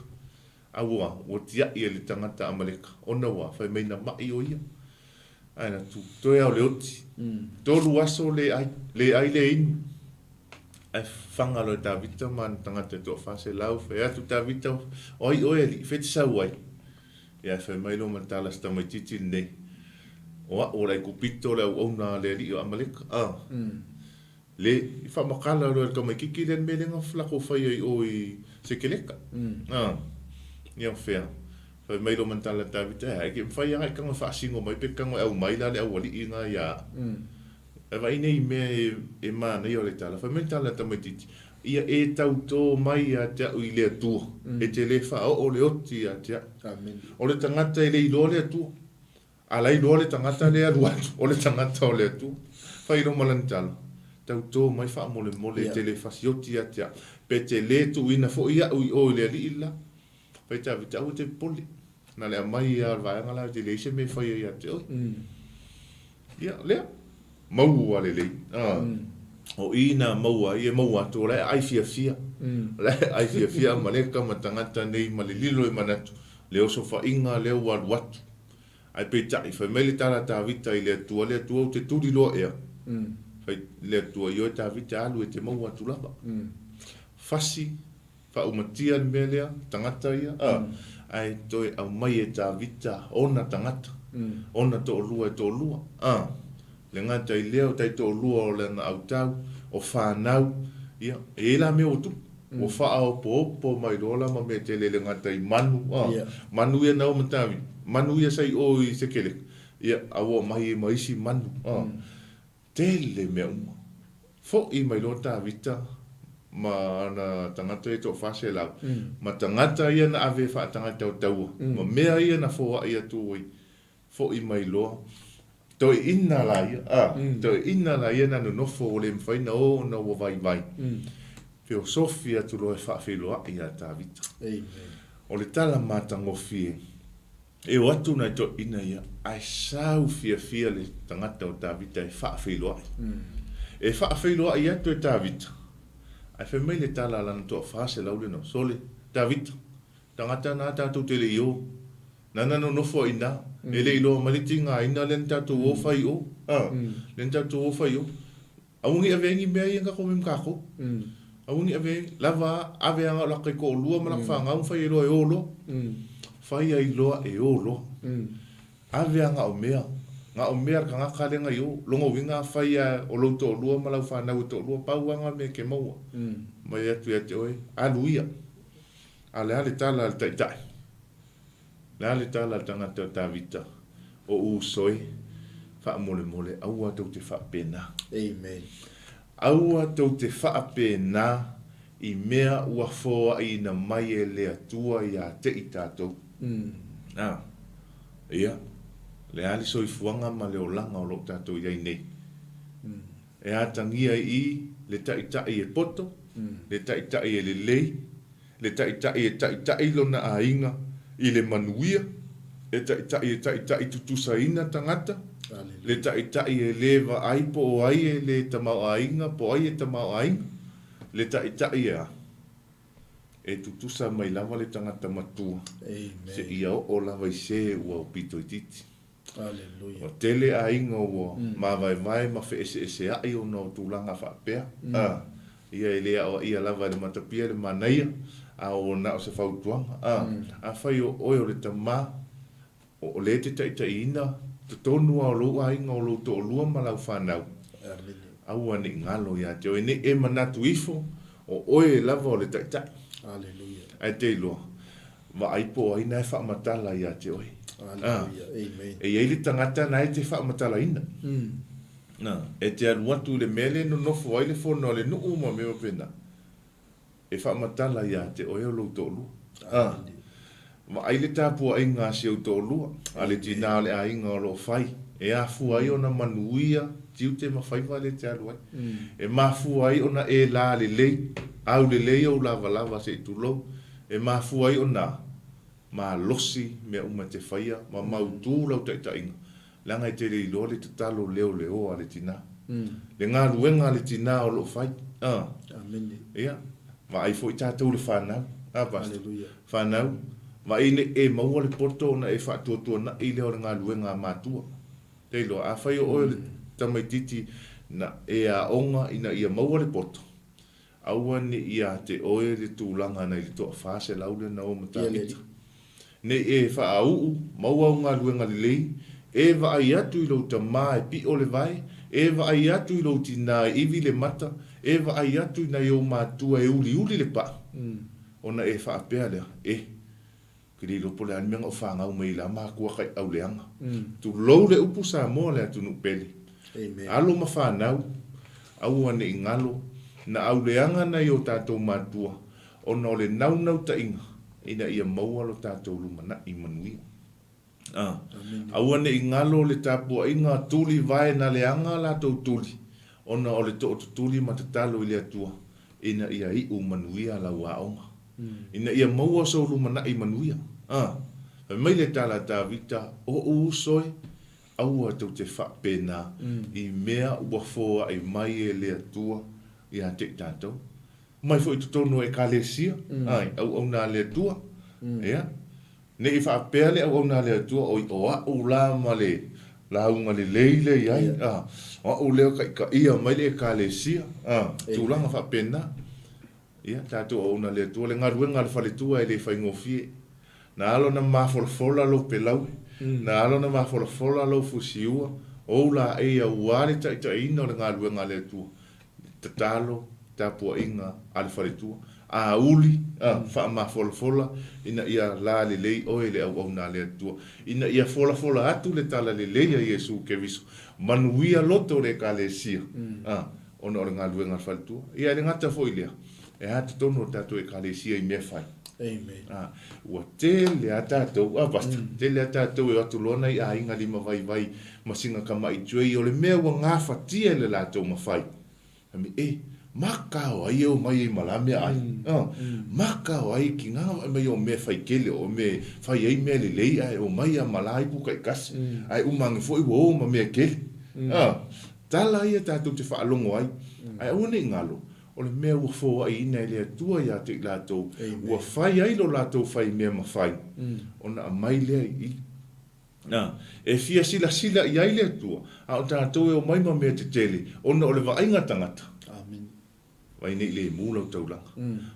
S3: A ua, ua tiaʻi e le tagata Amaleka, ona ua fai mai na maʻi ʻo ia. Ae na tu, toe ao le oti. Tolu aso le ʻai, le ʻai le inu. Ae faga loa e Tavita ma ana tagata e toafa selau, fai atu Tavita, O ai ʻoe alii, fea e te sau ai? Ia, ae fai mai loa ma le tala a si tamaitiiti lenei, O aʻu o le Aikupito, le auauna a le alii o Amaleka. A. Le i faamakala loa e le tamaitiiti lea le mea lea na latou faia i o i Sekeleka. A, ia o fea? Fai mai loa ma le tala a Tavita, E a, e ke mafai lava e tago e faasino mai pe tago e aumai la le aualii lena ia au. Ae vaai nei i mea e manaia o le tala. Fai mai le tala a tamaitiiti, Ia e tautō mai ia te au i le Atua, e te le faaoo le oti ia te au. O le tagata e le iloa le Atua, a la iloa le tagata lea e alu atu, o le tagata o le Atua. Fai loa ma lana tala, Tautō mai faamolemole e te le fasioti ia te au, pe te le tuuina foi au i o i le alii le la. Fai Tavita, Aua e te popole, na le aumai lava o le vaega la e te leai se mea e faia ia te oe. Ia, lea, maua lelei. O i na maua ai, e maua atu, o la e aai fiafia. O la e aai fiafia ma lea tama tagata nei ma le lilo e manatu, le osofaiga lea ua alu atu. Ae peitai, fai mai le tala a Tavita i le Atua, Le Atua ou te tuli loa ea. Fai le Atua, Ioe Tavita, alu e te maua atu lava. Fasi Faaumatia le mea lea, tagata ia, a, ae toe aumai e Tavita ona tagata, ona toalua e toalua, a. Le gata i lea o taitoalua o lana autau, o fanau, ia, e i ai la mea ua tupu, ua faaopoopo mai loa la ma mea tele le gata i manu, a, manu ia na o ma Tavita, manu ia sa i o i Sekeleka, ia, a ua aumai ai ma isi manu, a. Tele mea uma. Foʻi mai loa Tavita ma ana tagata ia e 400, ma tagata ia na ave e faatagata o taua, ma mea ia na foaʻi atu ai, foʻi mai loa. Toeʻina la ia, a, toeʻina la ia na nonofo ua le mafai na o ona ua vaivai. Feosofi atu loa e faafeiloaʻi iā Tavita. O le tala matagofie. E o atu nai toeaiina ia, ae sau fiafia le tagata o Tavita e faafeiloai. E faafeiloai atu e Tavita, ae fai mai le tala a lana toafa selau lena, Sole, Tavita, tagata na tatou te le i o, nana nonofo ai ina, e le i loa mai le tigaina lea na tatou o fai i o, a, lea na tatou o fai i o. Aua ne i ave ai ni mea ia na tatou omai ma tatou. Aua ne i ave ai, lava a, ave lava na o lata taitoalua ma lata fanau ma fai ai loa e o loa. Fai ai loa e o loa. Ave lava na o mea, na o mea a le tagata lea na i o. Lona uiga afai lava o lou toalua ma lau fanau e toalua, pau lava na mea e te maua mai atu ia te oe, alu ia. A o le a le tala a le Taitai? Le a le tala a le tagata o Tavita, O uso e, faamolemole, aua tou te faapena.
S4: Amen.
S3: Aua tou te faapena i mea ua foaiina mai e le Atua ia te i tatou. A, ia, le a le soifuaga ma le olaga o lo o tatou i ai nei? E atagia i i le taitai e poto, le taitai e lelei, le taitai e taitai lona aiga i le manuia, le taitai e taitai tutusaina tagata, le taitai e le vaai po o ai e le tamaoaiga po o ai e tamaoaiga, le taitai e a? E tutusa mai lava le tagata matua seia oo lava i se ua aupito itiiti. Ua tele aiga ua mavaevae ma feeseeseaʻi ona o tulaga faapea. A, ia e le aoaia lava e le matapia le manaia, a ua na o se fautuaga. A, afai o oe o le tama, o lea e te taitaiina totonu lava o lou aiga o lou toalua ma lau fanau, aua ne i galo ia te oe, ne i e manatu ifo o oe lava o le taitai. Ae te iloa, Vaai po o ai na e faamatala ia te oe. E i ai le tagata na e te faamatalaina. E te alu atu i le mea lea e nonofo ai le fono a le nuu ma mea faapena, e faamatala ia te oe o lou toalua. Vaai le tapuaiga a si ou toalua, a le tina o le aiga o lo o fai, e afua ai ona manuia tiute ma faiva lea e te alu ai. E mafua ai ona e la lelei, aulelei ou lavalava se i tulou, E mafua ai ona malosi mea uma e te faia ma mautū lau taitaiga, leaga e te le iloa le tatalo leoleoa a le tinā. Le galuega a le tinā o lo o fai. A. Ia, vaai foi tatou i le fanau. A, Pastor? Fanau, vaai ne i e maua le poto ona e faatuatuana'i lea o le galuega a matua. Te iloa, afai o oe o le tamaitiiti na e aoga ina ia maua le poto, Aua ne i ia te oe le tulaga nai le 400 lea na o ma Tavita. Ne i e faauu, maua au galuega lelei, e vaai atu i lou tama e piʻo le vae, e vaai atu i lou tinā e ivi le mata, e vaai atu i nai ou matua e uliuli le paʻa, ona e faapea lea, E! Ou te le iloa po o le a le mea na ou fanau mai ai i la matua taiau leaga. Tulou le upu Samoa le atunuu pele. Alo ma fanau, aua ne i galo, na auleaga nai o tatou matua ona o le naunautaiga ina ia maua lo tatou lumanai manuia. A, aua ne i galo le tapuaiga tuli vae na leaga latou tuli ona o le tootutuli ma tatalo i le Atua ina ia iu manuia lau aoga, ina ia maua sou lumanai manuia. A, fai mai le tala a Tavita, Oʻu uso e, aua tou te faapena i mea ua foai mai e le Atua ia te i tatou. Mai foi i totonu o Ekalesia, ai, auauna a le Atua. Ia, Ne i faapea le auauna a le Atua, oi, o a'u la ma le lauga lelei lea i ai, a, o a'u lea e taitaia mai le Ekalesia, a, tulaga faapena. Ia, tatou auauna a le Atua, le galuega a le faletua e le faigofie. Na ala ona mafolafola lou pelaue, na ala ona mafolafola lou fusiua, ou laei auā le taitaiina o le galuega a le Atua. Tatalo, tapuaiga a le faletua, auli, a, faamafolafola ina ia la lelei oe i le auauna a le Atua, ina ia folafola atu le tala lelei a Iesu Keriso, manuia loto o le Ekalesia, a, ona o le galuega a le faletua. Ia, e le gata foi i lea, e a totonu o le tatou Ekalesia i mea fai.
S4: Amen.
S3: A, ua tele a tatou, a Pastor, tele a tatou e o atu loa nai aiga limavaivai ma sina tamaʻi tray o le mea ua gafatia e le latou mafai. Fai mai, E, maka o ai e omai ai ma la meaai? A, maka o ai ki nga vaai mai o mea fai tele o mea fai ai mea lelei ae omai a ma la ipu taitasi, ae uma ane foi ua o ma mea tele. A, tala ia tatou te faalogo ai, ae aua ne i galo, o le mea ua foaiina e le Atua ia te i latou, ua fai ai lo latou fai mea mafai, ona aumai lea i i. Nā, e fia silasila i ai le Atua, a o tatou e omai ma mea tetele, ona o le vaaiga tagata.
S4: Amen.
S3: Vaai nei le mu lau taulaga.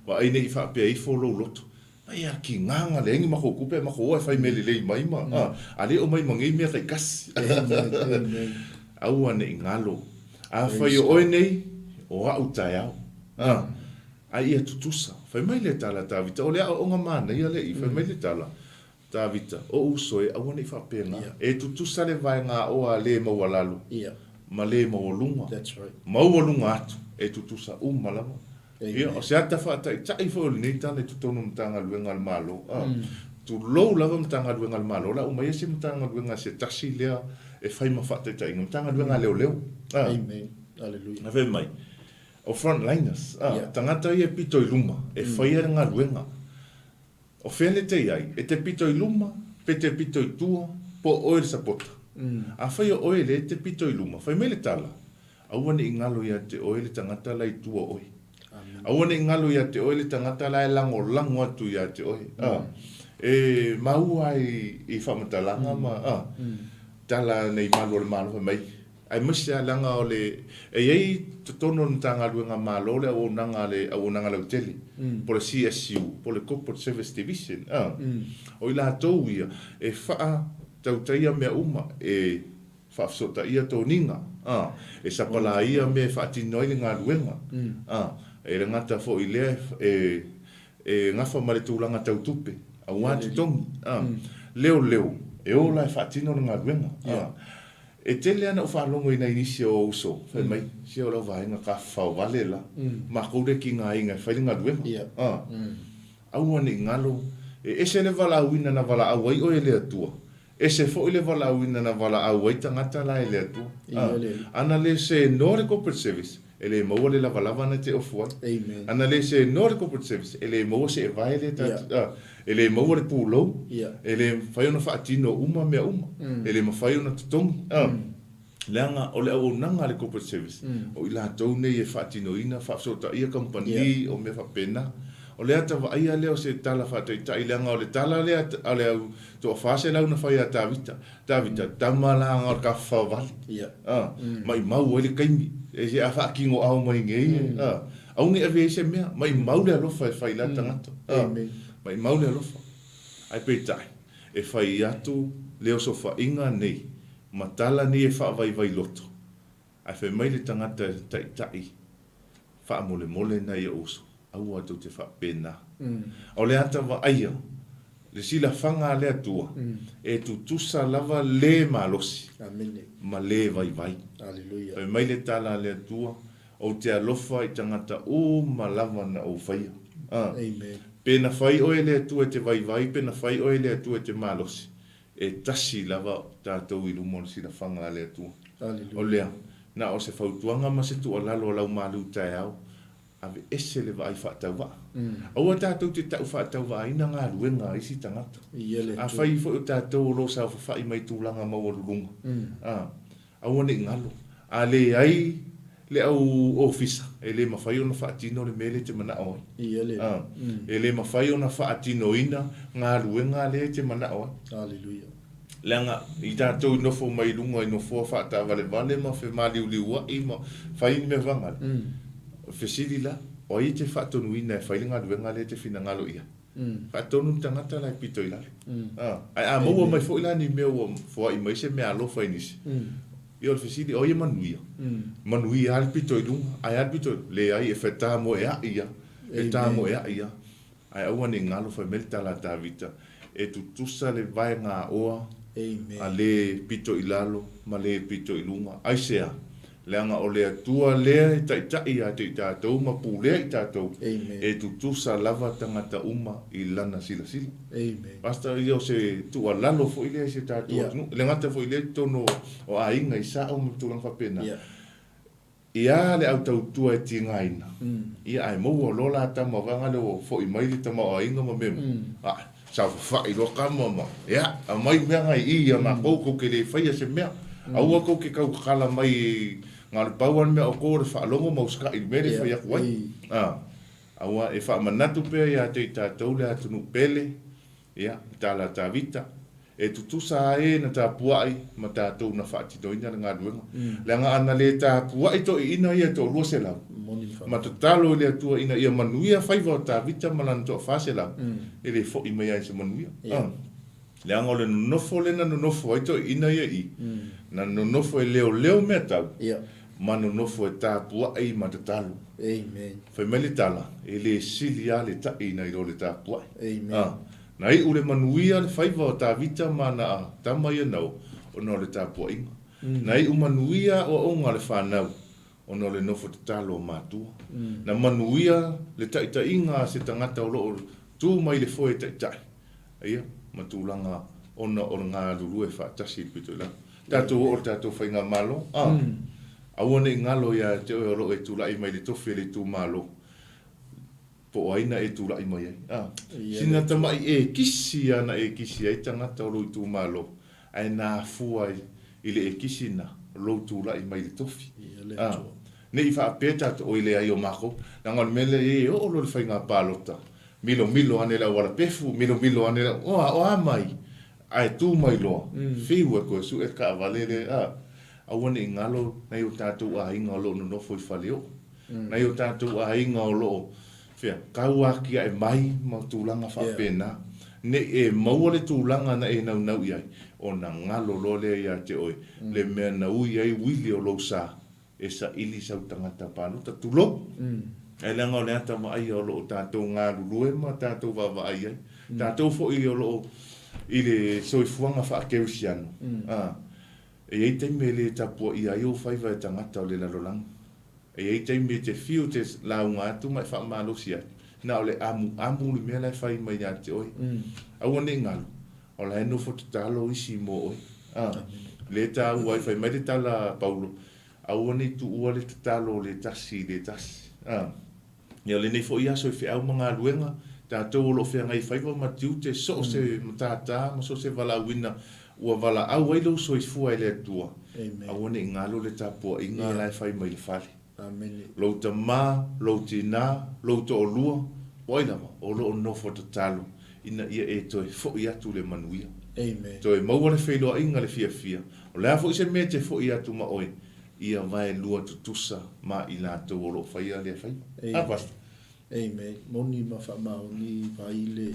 S3: Vaai nei faapea ifo lou loto. Ai a kigaga leai ni makou tupe a makou o e fai mea lelei mai ma, a, a le omai ma nei mea taitasi.
S4: Amen. Amen.
S3: Aua ne i galo. Afai o oe nei, o a'u taeao. A, a ia tutusa. Fai mai le tala a Tavita, o le aoaoga manaia lea i, fai mai le tala, Tavita, O uso e, aua ne i faapena. E tutusa le vaega aoa a le maualalo ma le maualuga. Maualuga atu, e tutusa uma lava. Ia, o se ata faataitai foi o lenei tala i totonu o Matagaluega a le Malo. A, tulou lava Matagaluega a le Malo, o le a uma ia se Matagaluega se tasi lea e fai ma faataitaiga, Matagaluega a Leoleo. A,
S4: Amen.
S3: Fai mai, o frontliners, a, tagata ia e pito i luma, e faia le galuega. O fea le te i ai? E te pito i luma, pe te pito i tua, po o oe le sapota? Afai o oe le te pito i luma, fai mai le tala, Aua ne i galo ia te oe le tagata la i tua o oe. Aua ne i galo ia te oe le tagata la e lagolago atu ia te oe. A, e maua ai i faamatalaga ma, a, tala nei malu o le Malo fai mai, Aemaise lava leaga o le, e i ai totonu o le Matagaluega a Malo le auaunaga a le Auaunaga Lautele, po o le CSU, po o le Corporate Service Division, a. O i latou ia e faatautaia mea uma, e faafesootaia toniga, a, e sapalaia mea e faatino ai le galuega, a, e le gata foi i lea e, e gafa ma le tulaga tau tupe, aua totogi, a, leoleo, e o la e faatino le galuega, a. E tele lava na ou faalogo i nai nisi o uso, fai mai, se o lau vaega tafafao vale la, makou lea tigaina e fai le galuega. A, aua ne i galo, e ese le valaauina na valaau ai oe e le Atua, ese foi le valaauina na valaau ai tagata la e le Atua. A, ana le senoa le corporate service, e le maua le lavalava na te ofu ai. Ana le senoa le corporate service, e le maua se evae lea ta, a, e le maua le pulou, e le mafai ona faatino uma mea uma, e le mafai ona totogi, a, leaga o le auaunaga a le corporate service, o i latou nei e faatinoina, faafesootaia kamupani, o mea faapena. O le ata vaaia lea o se tala faataitai, leaga o le tala lea a le au toa 400 na fai ia Tavita, Tavita, tama la o le tafafao vale. A, maimau ai le taimi. E se a faatinoao mai nei, a, aua ne i ave ai se mea, maimau le alofa e fai i la tagata. A, maimau le alofa. Ae peitai, e fai atu le osofaiga nei ma tala nei e faavaivai loto, ae fai mai le tagata e taitai faamolemole nai ou uso, aua tou te faapena. O le ata vaaia. Le silafaga a le Atua, e tutusa lava le malosi ma le vaivai. Fai mai le tala a le Atua, Ou te alofa i tagata uma lava na ou faia. A. Pe na fai oe e le Atua e te vaivai pe na fai oe e le Atua e te malosi, e tasi lava tatou i luma o le silafaga a le Atua. O lea, na o se fautuaga ma se tuualalo a lau malu taeao, Aveese le vaai faatauvaa. Aua tatou te tau faatauvaaina galuega a isi tagata. Afai foi o tatou o lo o saofafai mai tulaga maualuluga, a, aua ne i galo. A leai le au ofisa, e le mafai ona faatino le mea lea e te manao ai. A, e le mafai ona faatinoina galuega lea e te manao ai. Leaga i tatou i nofo mai luga i nofoa faataavalevale ma femaliuliuai ma fai ni mea fagale, fesili la, o ai e te faatonuina e fai le galuega lea e te finagalo i ai? Faatonu le tagata la e pito i lalo. Ae a maua mai foi la ni mea ua foai mai se meaalofa i nisi, ia o le fesili, o ai e manuia? Manuia lava le pito i luga, ae a le pito i lalo? Leai, e fetamoeai lava, fetamoeai lava. Ae aua ne i galo fai mai le tala a Tavita, E tutusa le vaega aoa a le pito i lalo ma le pito i luga. Aisea? Leaga o le Atua lea e taitai ia te i tatou ma pulea i tatou, e tutusa lava tagata uma i Lana silasila. Pastor, ia o se tuualalo foi lea i se tatou atunuu, e le gata foi i lea i totonu o aiga i sao ma tulaga faapena. Ia le au tautua e tigaina, ia ae maua loa la tama vaega lea ua foi mai le tamaoaiga ma mea uma, ae saofafai loa tama ma, ia aumai mea na i i ia matou tou te le faia se mea, aua tou te tau tatala mai na o le pau lava le mea o outou o le faalogo ma usitai i le mea lea e fai atu ai. Aua e faamanatu pea ia te i tatou le atunuu pele, Ia, tala a Tavita, E tutusa a e na tapuai ma tatou na faatinoina le galuega. Leaga a na le tapuai toeaiina ia e toalua selau, ma tatalo i le Atua ina ia manuia faiva o Tavita ma lana toafa selau, e le foi mai ai se manuia. Leaga o le nonofo lea na nonofo ai toeaiina ia i i, na nonofo e leoleo meatau, ma nonofo e tapuai ma tatalo.
S4: Amen.
S3: Fai mai le tala, e le sili lava le ta'i nai lo le tapuai.
S4: Amen.
S3: A, na iu le manuia le faiva o Tavita ma ana tama ia nao, ona o le tapuaiga. Na iu manuia aoaoga a le fanau, ona o le nofo tatalo a matua. Na manuia le taitaiga a se tagata o lo o tu mai le foe taitai, ia, ma tulaga ona o le galulue faatasi i le pito i lalo. Tatou oo i le tatou faigamalo, a, aua ne i galo ia te oe o lo o e tulai mai i le tofi o le itumalo, po o ai na e tulai mai ai, a. Sina tamai ekisi lava na ekisi ai tagata o lou itumalo, ae na afua i le ekisi na lou tulai mai i le tofi, a. Ne i faapea tatou, oi leai o makou, leaga o le mea lea e oo loa i le faiga palota, milomilo ane le auala pefu, milomilo ane le, o a mai? Ae tu mai loa, fiu e toe sue le taavale lea, a, aua ne i galo nai o tatou aiga o lo o nonofo i Faleoo, nai o tatou aiga o lo o, fea, tau atiae mai ma tulaga faapena, ne i e maua le tulaga na e naunau i ai, ona galo loa lea ia te oe le mea na ui ai uili o lou sa e saili sau tagata palota, tulou. Ae leaga o le ata vaaia o lo o tatou galulue ma tatou vaavaai ai. Tatou foi o lo o i le soifuaga faakerisiano, a, e i ai taimi e le tapuaia ai ou faiva e tagata o le lalolagi. E i ai taimi e te fiu e te lauga atu ma e faamalosi atu, na o le amuamu le mea la e fai mai ia te oe. Aua ne i galo, O la e nofo tatalo isi mo oe. A, lea e taua ai, fai mai le tala a Paulo, Aua ne i tuua le tatalo o le tasi i le tasi. A, ia lenei foi aso i feau ma galuega, tatou o lo o feagai faiva ma tiute, so o se matata ma so o se valaauina ua valaau ai lou soifua e le Atua, aua ne i galo le tapuaiga la e fai mai le fale. Lou tama, lou tina, lou toalua, o ai lava, o lo o nofo tatalo ina ia e toe foi atu le manuia.
S4: Amen.
S3: Toe maua le feiloaiga le fiafia. O le a foi se mea e te foi atu ma oe, ia vaelua tutusa ma i latou o lo o faia lea faiva. A,
S4: Amen.
S3: Pastor?
S4: Amen. Moni ma faamaoni vai le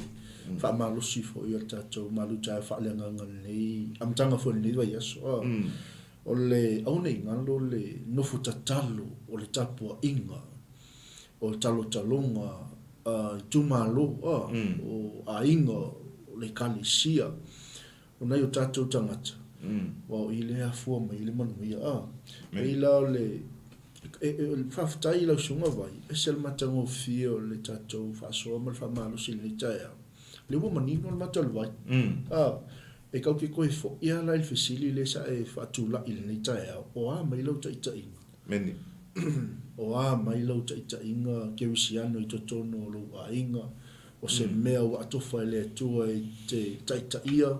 S4: faamalosi foi o le tatou malu taeao faaleagaga i lenei amataga foi o lenei vaiaso. A, o le aua ne i galo le nofo tatalo o le tapuaiga o talotaloga itumalo, o aiga, le Ekalesia, o nai o tatou tagata, aua o i lea e afua mai ai le manuia. A, pei la o le, e, e, faafetai i lau Susuga Vai, ese le matagofie o le tatou faasoa ma le faamalosi i lenei taeao. O lea ua manino le mata o le vai. A, e kau ke koe foʻi lava la i le fesili lea sa e faatulai i lenei taeao, o a mai lau taitaiga?
S3: Many.
S4: O a mai lau taitaiga kerisiano i totonu o lou aiga, o se mea ua atofa e le Atua e te taitaia,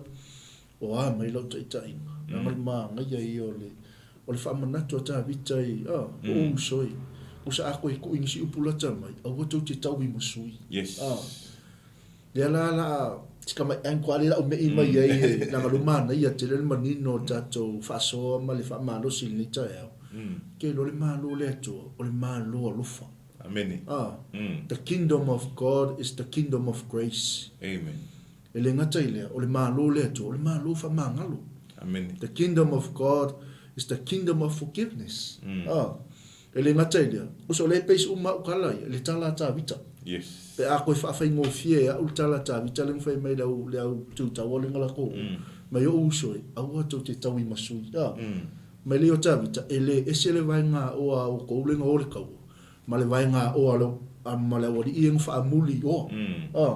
S4: o a mai lau taitaiga? Leaga o le manaia ia o le, o le faamanatu a Tavita i, a, o ou uso e, usa a koe kui nisi upu lata mai, aua tou te taui ma sui.
S3: Yes.
S4: A, lea la la si tamai anchor a lea la ume'i mai ai e leaga lo manaia tele le manino o le tatou faasoa ma le faamalosi i lenei taeao. Ke iloa le Malo o le Atua, o le Malo alofa.
S3: Amene.
S4: A, The kingdom of God is the kingdom of grace.
S3: Amen.
S4: E le gata i lea, o le Malo o le Atua, o le Malo faamagalo.
S3: Amene.
S4: The kingdom of God is the kingdom of forgiveness. A, E le gata i lea, uso o lea e peis uma au kala ia, le tala a Tavita.
S3: Yes.
S4: Pe a koe whaafaingofie e au le tala a Tavita le ngawhai mai le au, le au tūtaua le ngala ko. Mai o uso e, aua tau te tau i masui. A, mai le o Tavita, e le ese le vaenga oa o kou lenga o le kaua, ma le vaenga oa le, a, ma le awali i e ngawha amuli oa. A,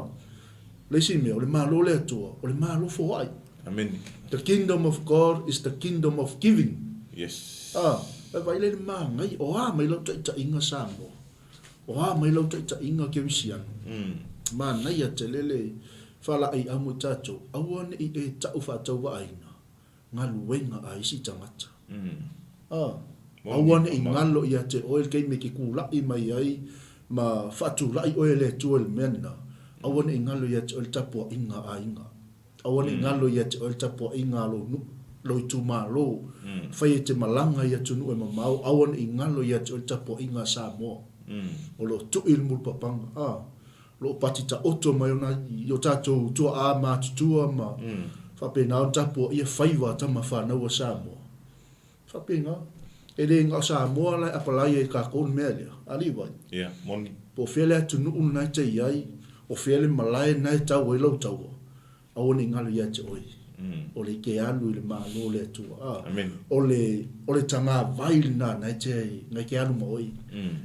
S4: le isi mea, o le malo le Atua, o le malo foai.
S3: Amene.
S4: The kingdom of God is the kingdom of giving.
S3: Yes.
S4: A, e vaai lea i le māngai, o a mai lau taitaiga Samoa? O a mai lau taitaiga Kerisiano? Manaia tele le faalaai amo i tatou, aua ne i e tau faatauvaaina galuega a isi tagata. A, aua ne i galo ia te oe le taimi e te kulaʻi mai ai ma faatulaʻi oe e le Atua i le mea lena, aua ne i galo ia te oe le tapuaiga a aiga. Aua ne i galo ia te oe le tapuaiga a lou nuu, lou itumalo, fai e te malaga i atunuu e mamao, aua ne i galo ia te oe le tapuaiga a Samoa. O lo o tui le mulupapaga, a, o lo o pati taoto mai ona i o tatou tuaa matutua ma faapena ona tapuaia faiva a tama fanau a Samoa. Faapena, e le na o Samoa la e apalai ai i tatou le mea lea, alii vai.
S3: Ia, moni.
S4: Po o fea le atunuu lena e te i ai, o fea le malae lena e tau ai lau taua, aua ne i galo ia te oe. O le ke alu i le Malo o le Atua. A,
S3: Amen.
S4: o le, o le tagavai lena na e te, na e ke alu ma oe.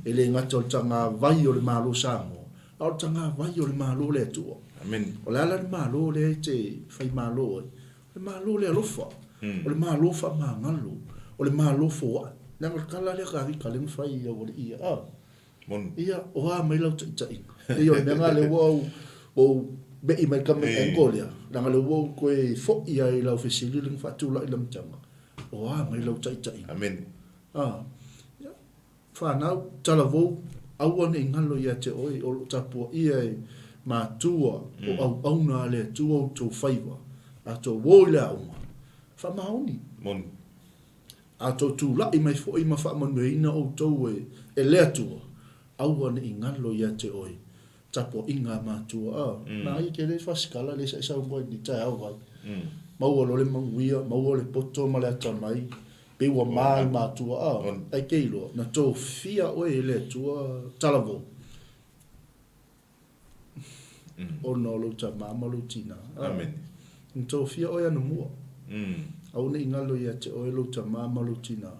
S4: E le gata o le tagavai o le Malo o Samoa, a o le tagavai o le Malo o le Atua.
S3: Amen.
S4: O le a la le Malo lea e te faimalo ai? O le Malo le alofa, o le Malo faamagalo, o le Malo foai. Leaga o le tala lea Tavita lea na fai i aualii ia, a,
S3: Moni.
S4: ia, o a mai lau taitaiga. Pei o le mea lena lea ua ou, ua ou me'i mai le
S3: Ei.
S4: angle lea, leaga lea ua ou toe foi ai i lau fesili lea na faatulai i le amataga, o a mai lau taitaiga.
S3: Amene.
S4: A, ia, Fanau, talavou, aua ne i galo ia te oe o lo o tapuaia e matua o auauna a le Atua outou faiva, a tou o i le aoga, faamaoni.
S3: Moni.
S4: A tou tulai mai foi ma faamanuiaina outou e le Atua, aua ne i galo ia te oe tapuaiga a matua. A, na ia ke le fasikala le sa e saunoa i lenei taeao vai. Maua loa le manuia, maua le poto ma le atamai, Pei ua ma i matua, a, ai ke iloa, na tofia oe e le Atua talavou, ona o lou tama ma lou tina. A,
S3: Amene.
S4: Na tofia oe anamua. Aua ne i galo ia te oe lou tama ma lou tina,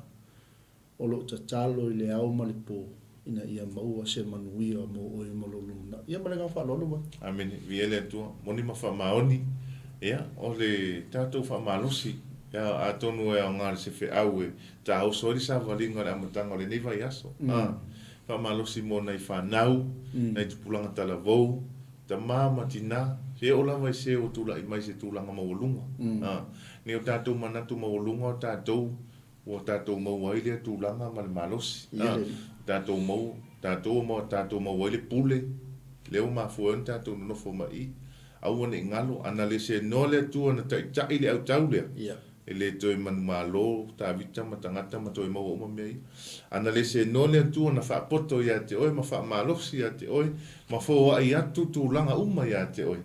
S4: o lo o tatalo i le ao ma le po, ina ia maua se manuia mo oe ma lou lumanai. Ia ma le agaga faaaloalo vai.
S3: Amene. Viia le Atua. Moni ma faamaoni. Ia, o le tatou faamalosi, ia, atonu e aoga le se feau e taoso ai le savaliga o le amataga o lenei vaiaso. A, faamalosi mo nai fanau, nai tupulaga talavou, tama ma tina, se oo lava i se ua tulai mai i se tulaga maualuga. A, nei o tatou manatu maualuga o tatou Ua tatou maua ai lea tulaga ma le malosi. A, tatou maua, tatou ua tatou maua ai le pule, lea ua mafua ai ona tatou nonofo mai i i. Aua ne i galo, ana le senoa le Atua na taitai le autau lea, e le toe manumalo Tavita ma tagata ma toe maua uma mea ia. Ana le senoa le Atua na faapoto ia te oe ma faamalosi ia te oe ma foai atu tulaga uma ia te oe,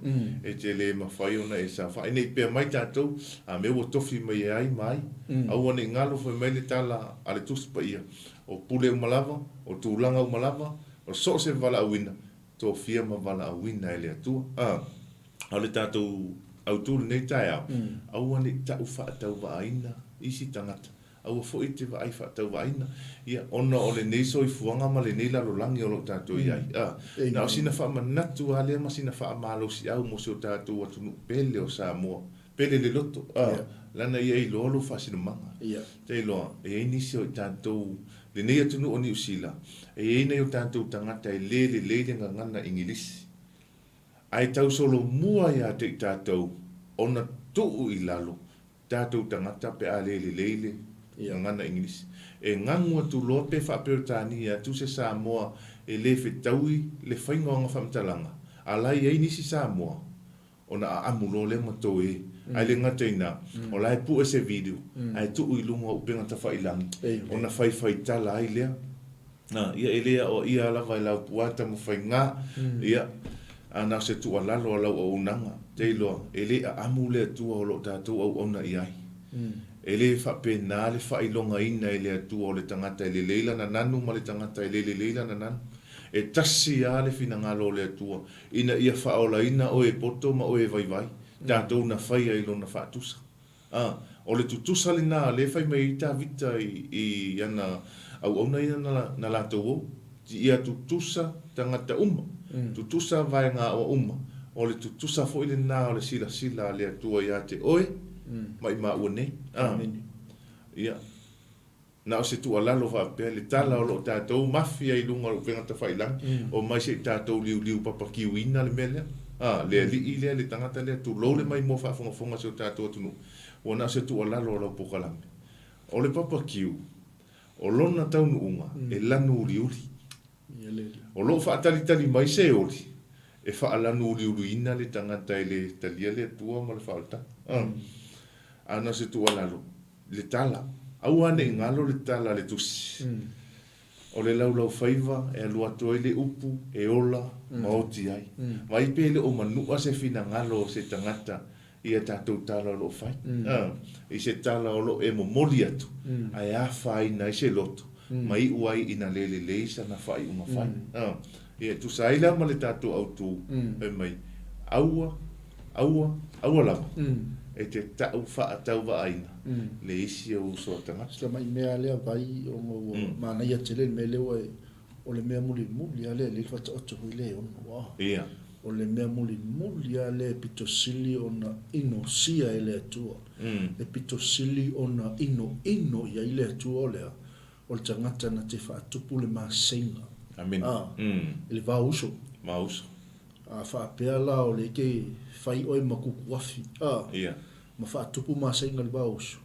S3: e te le mafai ona e saofai. Ne i pea mai tatou, a mea ua tofi mai e ai ma ai, aua ne i galo fai mai le tala a le Tusi Paia, o pule uma lava, o tulaga uma lava, o so o se valaauina, tofia ma valaauina e le Atua. A. A o le tatou autu i lenei taeao, aua ne i tau faatauvaaina isi tagata, aua foi e te vaai faatauvaaina, ia, ona o lenei soifuaga ma lenei lalolagi o lo o tatou i ai. A, na o sina faamanatu lava lea ma sina faamalosiau mo si o tatou atunuu pele o Samoa, pele le loto, a, leaga ia iloa lou faasinomaga. Te iloa, e i ai nisi o i tatou, lenei atunuu o Niu Sila, e i ai nai o tatou tagata e le lelei le gagana Igilisi. Ae tau solomua ia te i tatou ona tuu i lalo tatou tagata pe a le lelei le gagana Igilisi. E gagu atu loa pe faa-Peretania atu se Samoa e le fetaui le faiga o ana faamatalaga, a la e i ai nisi Samoa ona aamu loa lea ma toe. Ae le gata i na, o la e pue se video ae tuu i luga o upega tafailagi ona faifaitala ai lea. Ia e le aoaia lava e Laupua Tamafaiga, ia, a na o se tuualalo a lau auaunaga, te iloa, e le aamu le Atua o lo o tatou auauna i ai. E le faapena le faailogaina e le Atua o le tagata e lelei lana nanu ma le tagata e le lelei lana nanu. E tasi lava le finagalo o le Atua ina ia faaolaina oe e poto ma oe e vaivai, tatou na faia i Lona faatusa. A, o le tutusa lena lea e fai mai ai Tavita i ana auauna ia na latou o, ia tutusa tagata uma, tutusa vaega aoa uma, o le tutusa foi lena o le silasila a le Atua ia te oe ma i maua nei. A, ia, na o se tuualalo faapea, le tala o lo o tatou mafia i luga o le upega tafailagi, omai se i tatou liuliu papakiuina le mea lea. A, le alii lea, le tagata lea, tulou le maimoa faafogafoga a si o tatou atunuu, ua na o se tuualalo o lau pokalame. O le papakiu, o lona taunuuga, e lanu uliuli. O lo o faatalitali mai se oli e faalanu uliuliina le tagata e le talia le Atua ma le faaolataga. A na o se tuualalo, le tala. Aua ne i galo le tala a le Tusi. O le laulaufaiva e alu atu ai le upu e ola ma oti ai. Vaai pe le o manua se finagalo o se tagata i a tatou tala o lo o fai, i se tala o lo o e momoli atu, ae afaina ai se loto ma iu ai ina le lelei sana faaiuga fai. Ia, e tusa ai la ma le tatou autu, fai mai, Aua, aua, aua lava e te tau faatauvaaina le isi o uso a tagata.
S4: Sila mai mea lea vai ona ua manaia tele le mea lea ua e O le mea mulimuli lava lea e lei faataoto foi le ono a.
S3: Ia.
S4: O le mea mulimuli lava lea e pito sili ona inosia e le Atua. E pito sili ona inoino i ai le Atua o le a? O le tagata na te faatupu le maseiga.
S3: Amene.
S4: A. I le vao uso.
S3: Vao uso.
S4: A faapea la o le ke fai oe ma kukuafi. A.
S3: Ia.
S4: Ma faatupu maseiga i le vao uso.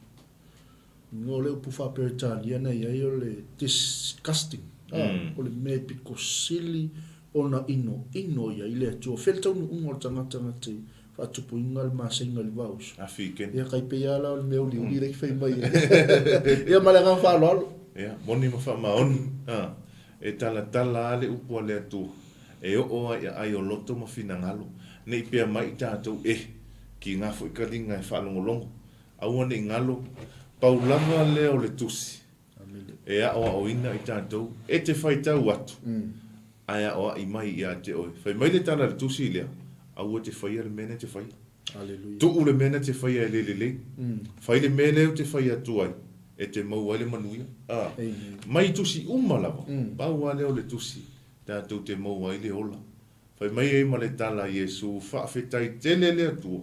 S4: O le upu faa-Peretania na i ai o le disgusting, o le mea e pito sili ona inoino i ai le Atua. Fea le taunuuga o le tagata na te faatupuina le maseiga i le vauso?
S3: Afi kene.
S4: Ia kai pei lava la o le mea uliuli lea e fai mai ai. Ia ma le agaga faaaloalo.
S3: Ia, moni ma faamaoni, e talatala lava le upu a le Atua, e oo lava i aai o loto ma finagalo, ne i pea mai i tatou, e, kiga foi kaliga e faalogologo, Aua ne i galo, pau lava lea o le Tusi e aoaoina i tatou e te faitau atu ae aoai mai ia te oe. Fai mai le tala a le Tusi lea, aua e te faia le mea na e te faia. Tuu le mea na te faia e le lelei. Fai le mea lea ou te fai atu ai e te maua ai le manuia. Mai Tusi uma lava, pau lava lea o le Tusi tatou te maua ai le ola. Fai mai ai ma le tala a Iesu, Faafetai tele le Atua,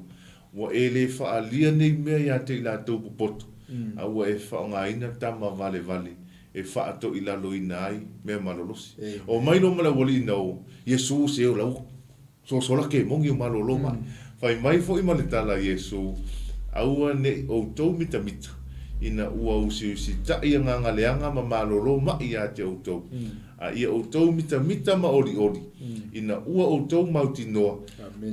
S3: ua e le faaalia nei mea ia te i latou popoto, a ua e faaaogaina tama valevale e faatoilaloina ai mea malolosi. Omai loa ma le aualii na o Iesu se o la ua sosola kemoni o malolo mai. Fai mai foi ma le tala a Iesu, Aua ne i outou mitamita, ina ua usiusitaʻi agaga leaga ma malolo maʻi ia te outou, a ia outou mitamita ma olioli, ina ua outou mautinoa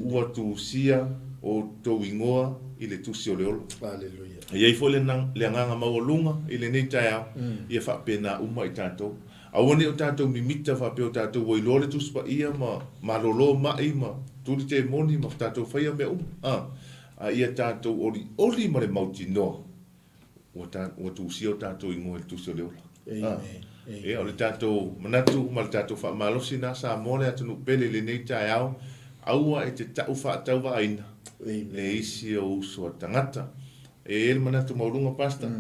S3: ua tusia outou igoa i le Tusi o le Ola. E i ai foi le agaga maualuga i lenei taeao, ia faapena uma i tatou. Aua ne i o tatou mimita faapea o tatou ua iloa le Tusi Paia ma malolo maʻi ma tuli temoni ma tatou faia mea uma, a ia tatou olioli ma le mautinoa ua ta, ua tusia o tatou igoa i le Tusi o le Ola.
S4: Amen.
S3: Ia, o le tatou manatu ma le tatou faamalosi na Samoa le atunuu pele i lenei taeao. Aua e te ta'u fa'atauva'aina le isi o uso a tagata. E i ai le manatu maualuga Pastor,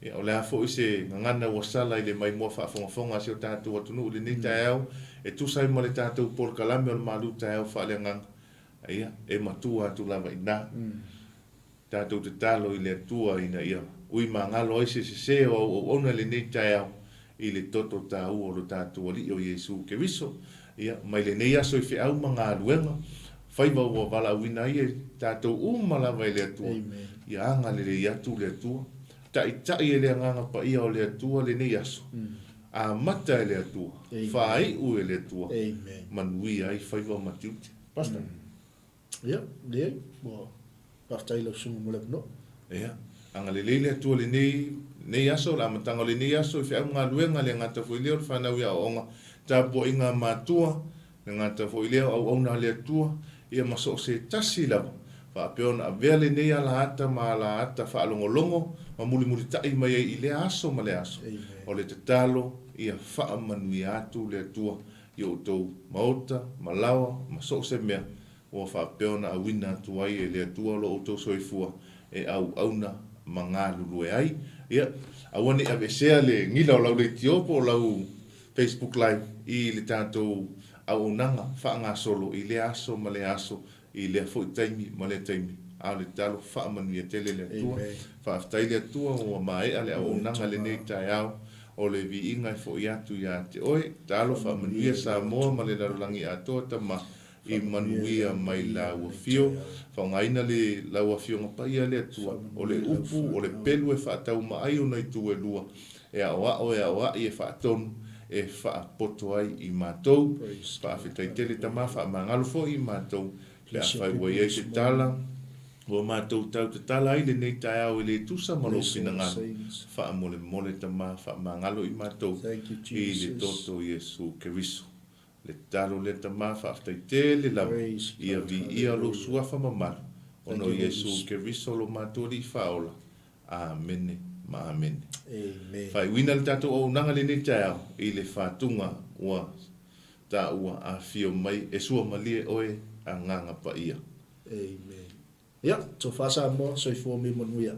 S3: ia o le a foi se gagana ua sala i le maimoa faafogafoga a si o tatou atunuu i lenei taeao e tusa ai ma le tatou polokalame o le malu taeao faaleagaga, ia e matua atu lava i ina. Tatou tatalo i le Atua ina ia ui magalo ai se sesē o au auauna i lenei taeao i le toto taua o lo tatou Alii o Iesu Keriso. Ia, mai lenei aso i feau ma galuega, faiva ua valaauina ai e tatou uma lava e le Atua, ia agalelei atu le Atua, taitai e le Agaga Paia o le Atua lenei aso, amata e le Atua, faaiu e le Atua, manuia ai faiva ma tiute. Pastor.
S4: Ia, leai, ua faafetai i lau susuga mo le avanoa.
S3: Ia, agalelei le Atua i lenei, lenei aso, le amataga o lenei aso i feau ma galuega, le gata foi lea o le fanau i aoaoga, tapuaiga a matua, le gata foi lea o auauna a le Atua, ia ma so o se tasi lava, faapea ona avea lenei alaata ma alaata faalogologo ma mulimulitai mai ai i lea aso ma lea aso. O le tatalo, ia faamanuia atu le Atua i o outou maota, ma laoa, ma so o se mea ua faapea ona auina atu ai e le Atua lo outou soifua e auauna ma galulue ai. Ia, aua ne i aveesea le gila o lau leitio po o lau Facebook Live i le tatou auaunaga faagasolo i lea aso ma lea aso, i lea foi taimi ma lea taimi. A o le tatalo, faamanuia tele le Atua. Faafetai le Atua ua maea le auaunaga lenei taeao o le viiga e foi atu ia te oe. Tatalo, faamanuia Samoa ma le lalolagi atoa tama i manuia mai lau afio. Faaaogaina le lau afioga paia le Atua. O le upu, o le pelu e faatauma ai ona itu e lua, e aoao, e aoai, e faatonu, e faapoto ai i matou. Faafetai tele Tama, faamagalo foi i matou pe afai ua i ai se tala ua matou tau tatala ai lenei taeao e le tusa ma lou finagalo. Faamolemole Tama, faamagalo i matou i le toto o Iesu Keriso. Le tatalo lea Tama, faafetai tele lava, ia viia lou suafa mamalu, ona o Iesu Keriso lo matou Alii Faaola. Amene ma amene. Faaiuina le tatou auaunaga lenei taeao i le fatuga ua taua afio mai e sua malie oe Agaga Paia.
S4: Amen. Ia, tofa Samoa, soifua mi manuia.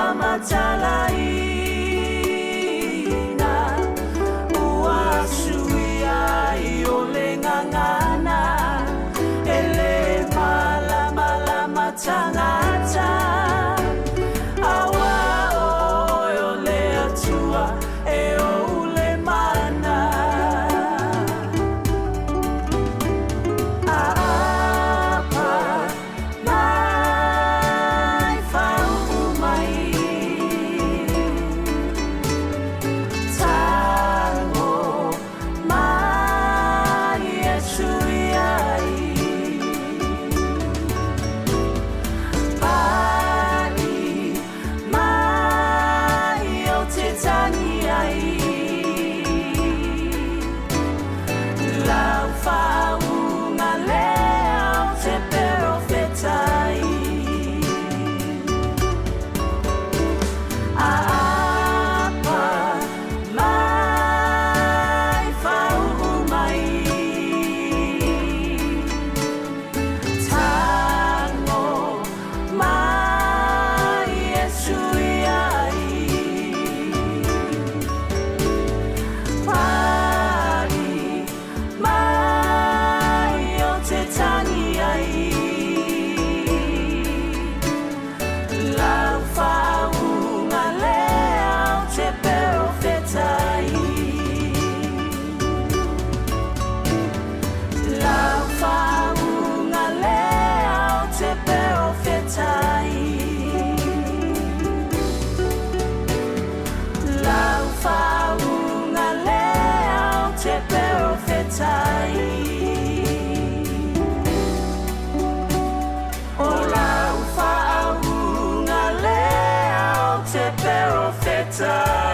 S2: faamatalaina ua suia ai o le gagana e lē malamalama tagata auā oe o le Atua e ou le mana. Aapa mai faauu mai tago mai Iesu iai pa'i mai ou te tagi ai lau faauuga lea ou te perofetai. Aapa mai faauu mai tago mai Iesu iai pa'i mai ou te tagi ai lau faauuga lea ou te perofetai. Lau faauuga lea ou te perofetai. Lau faauuga lea ou te perofetai. O lau faauuga lea ou te perofetai.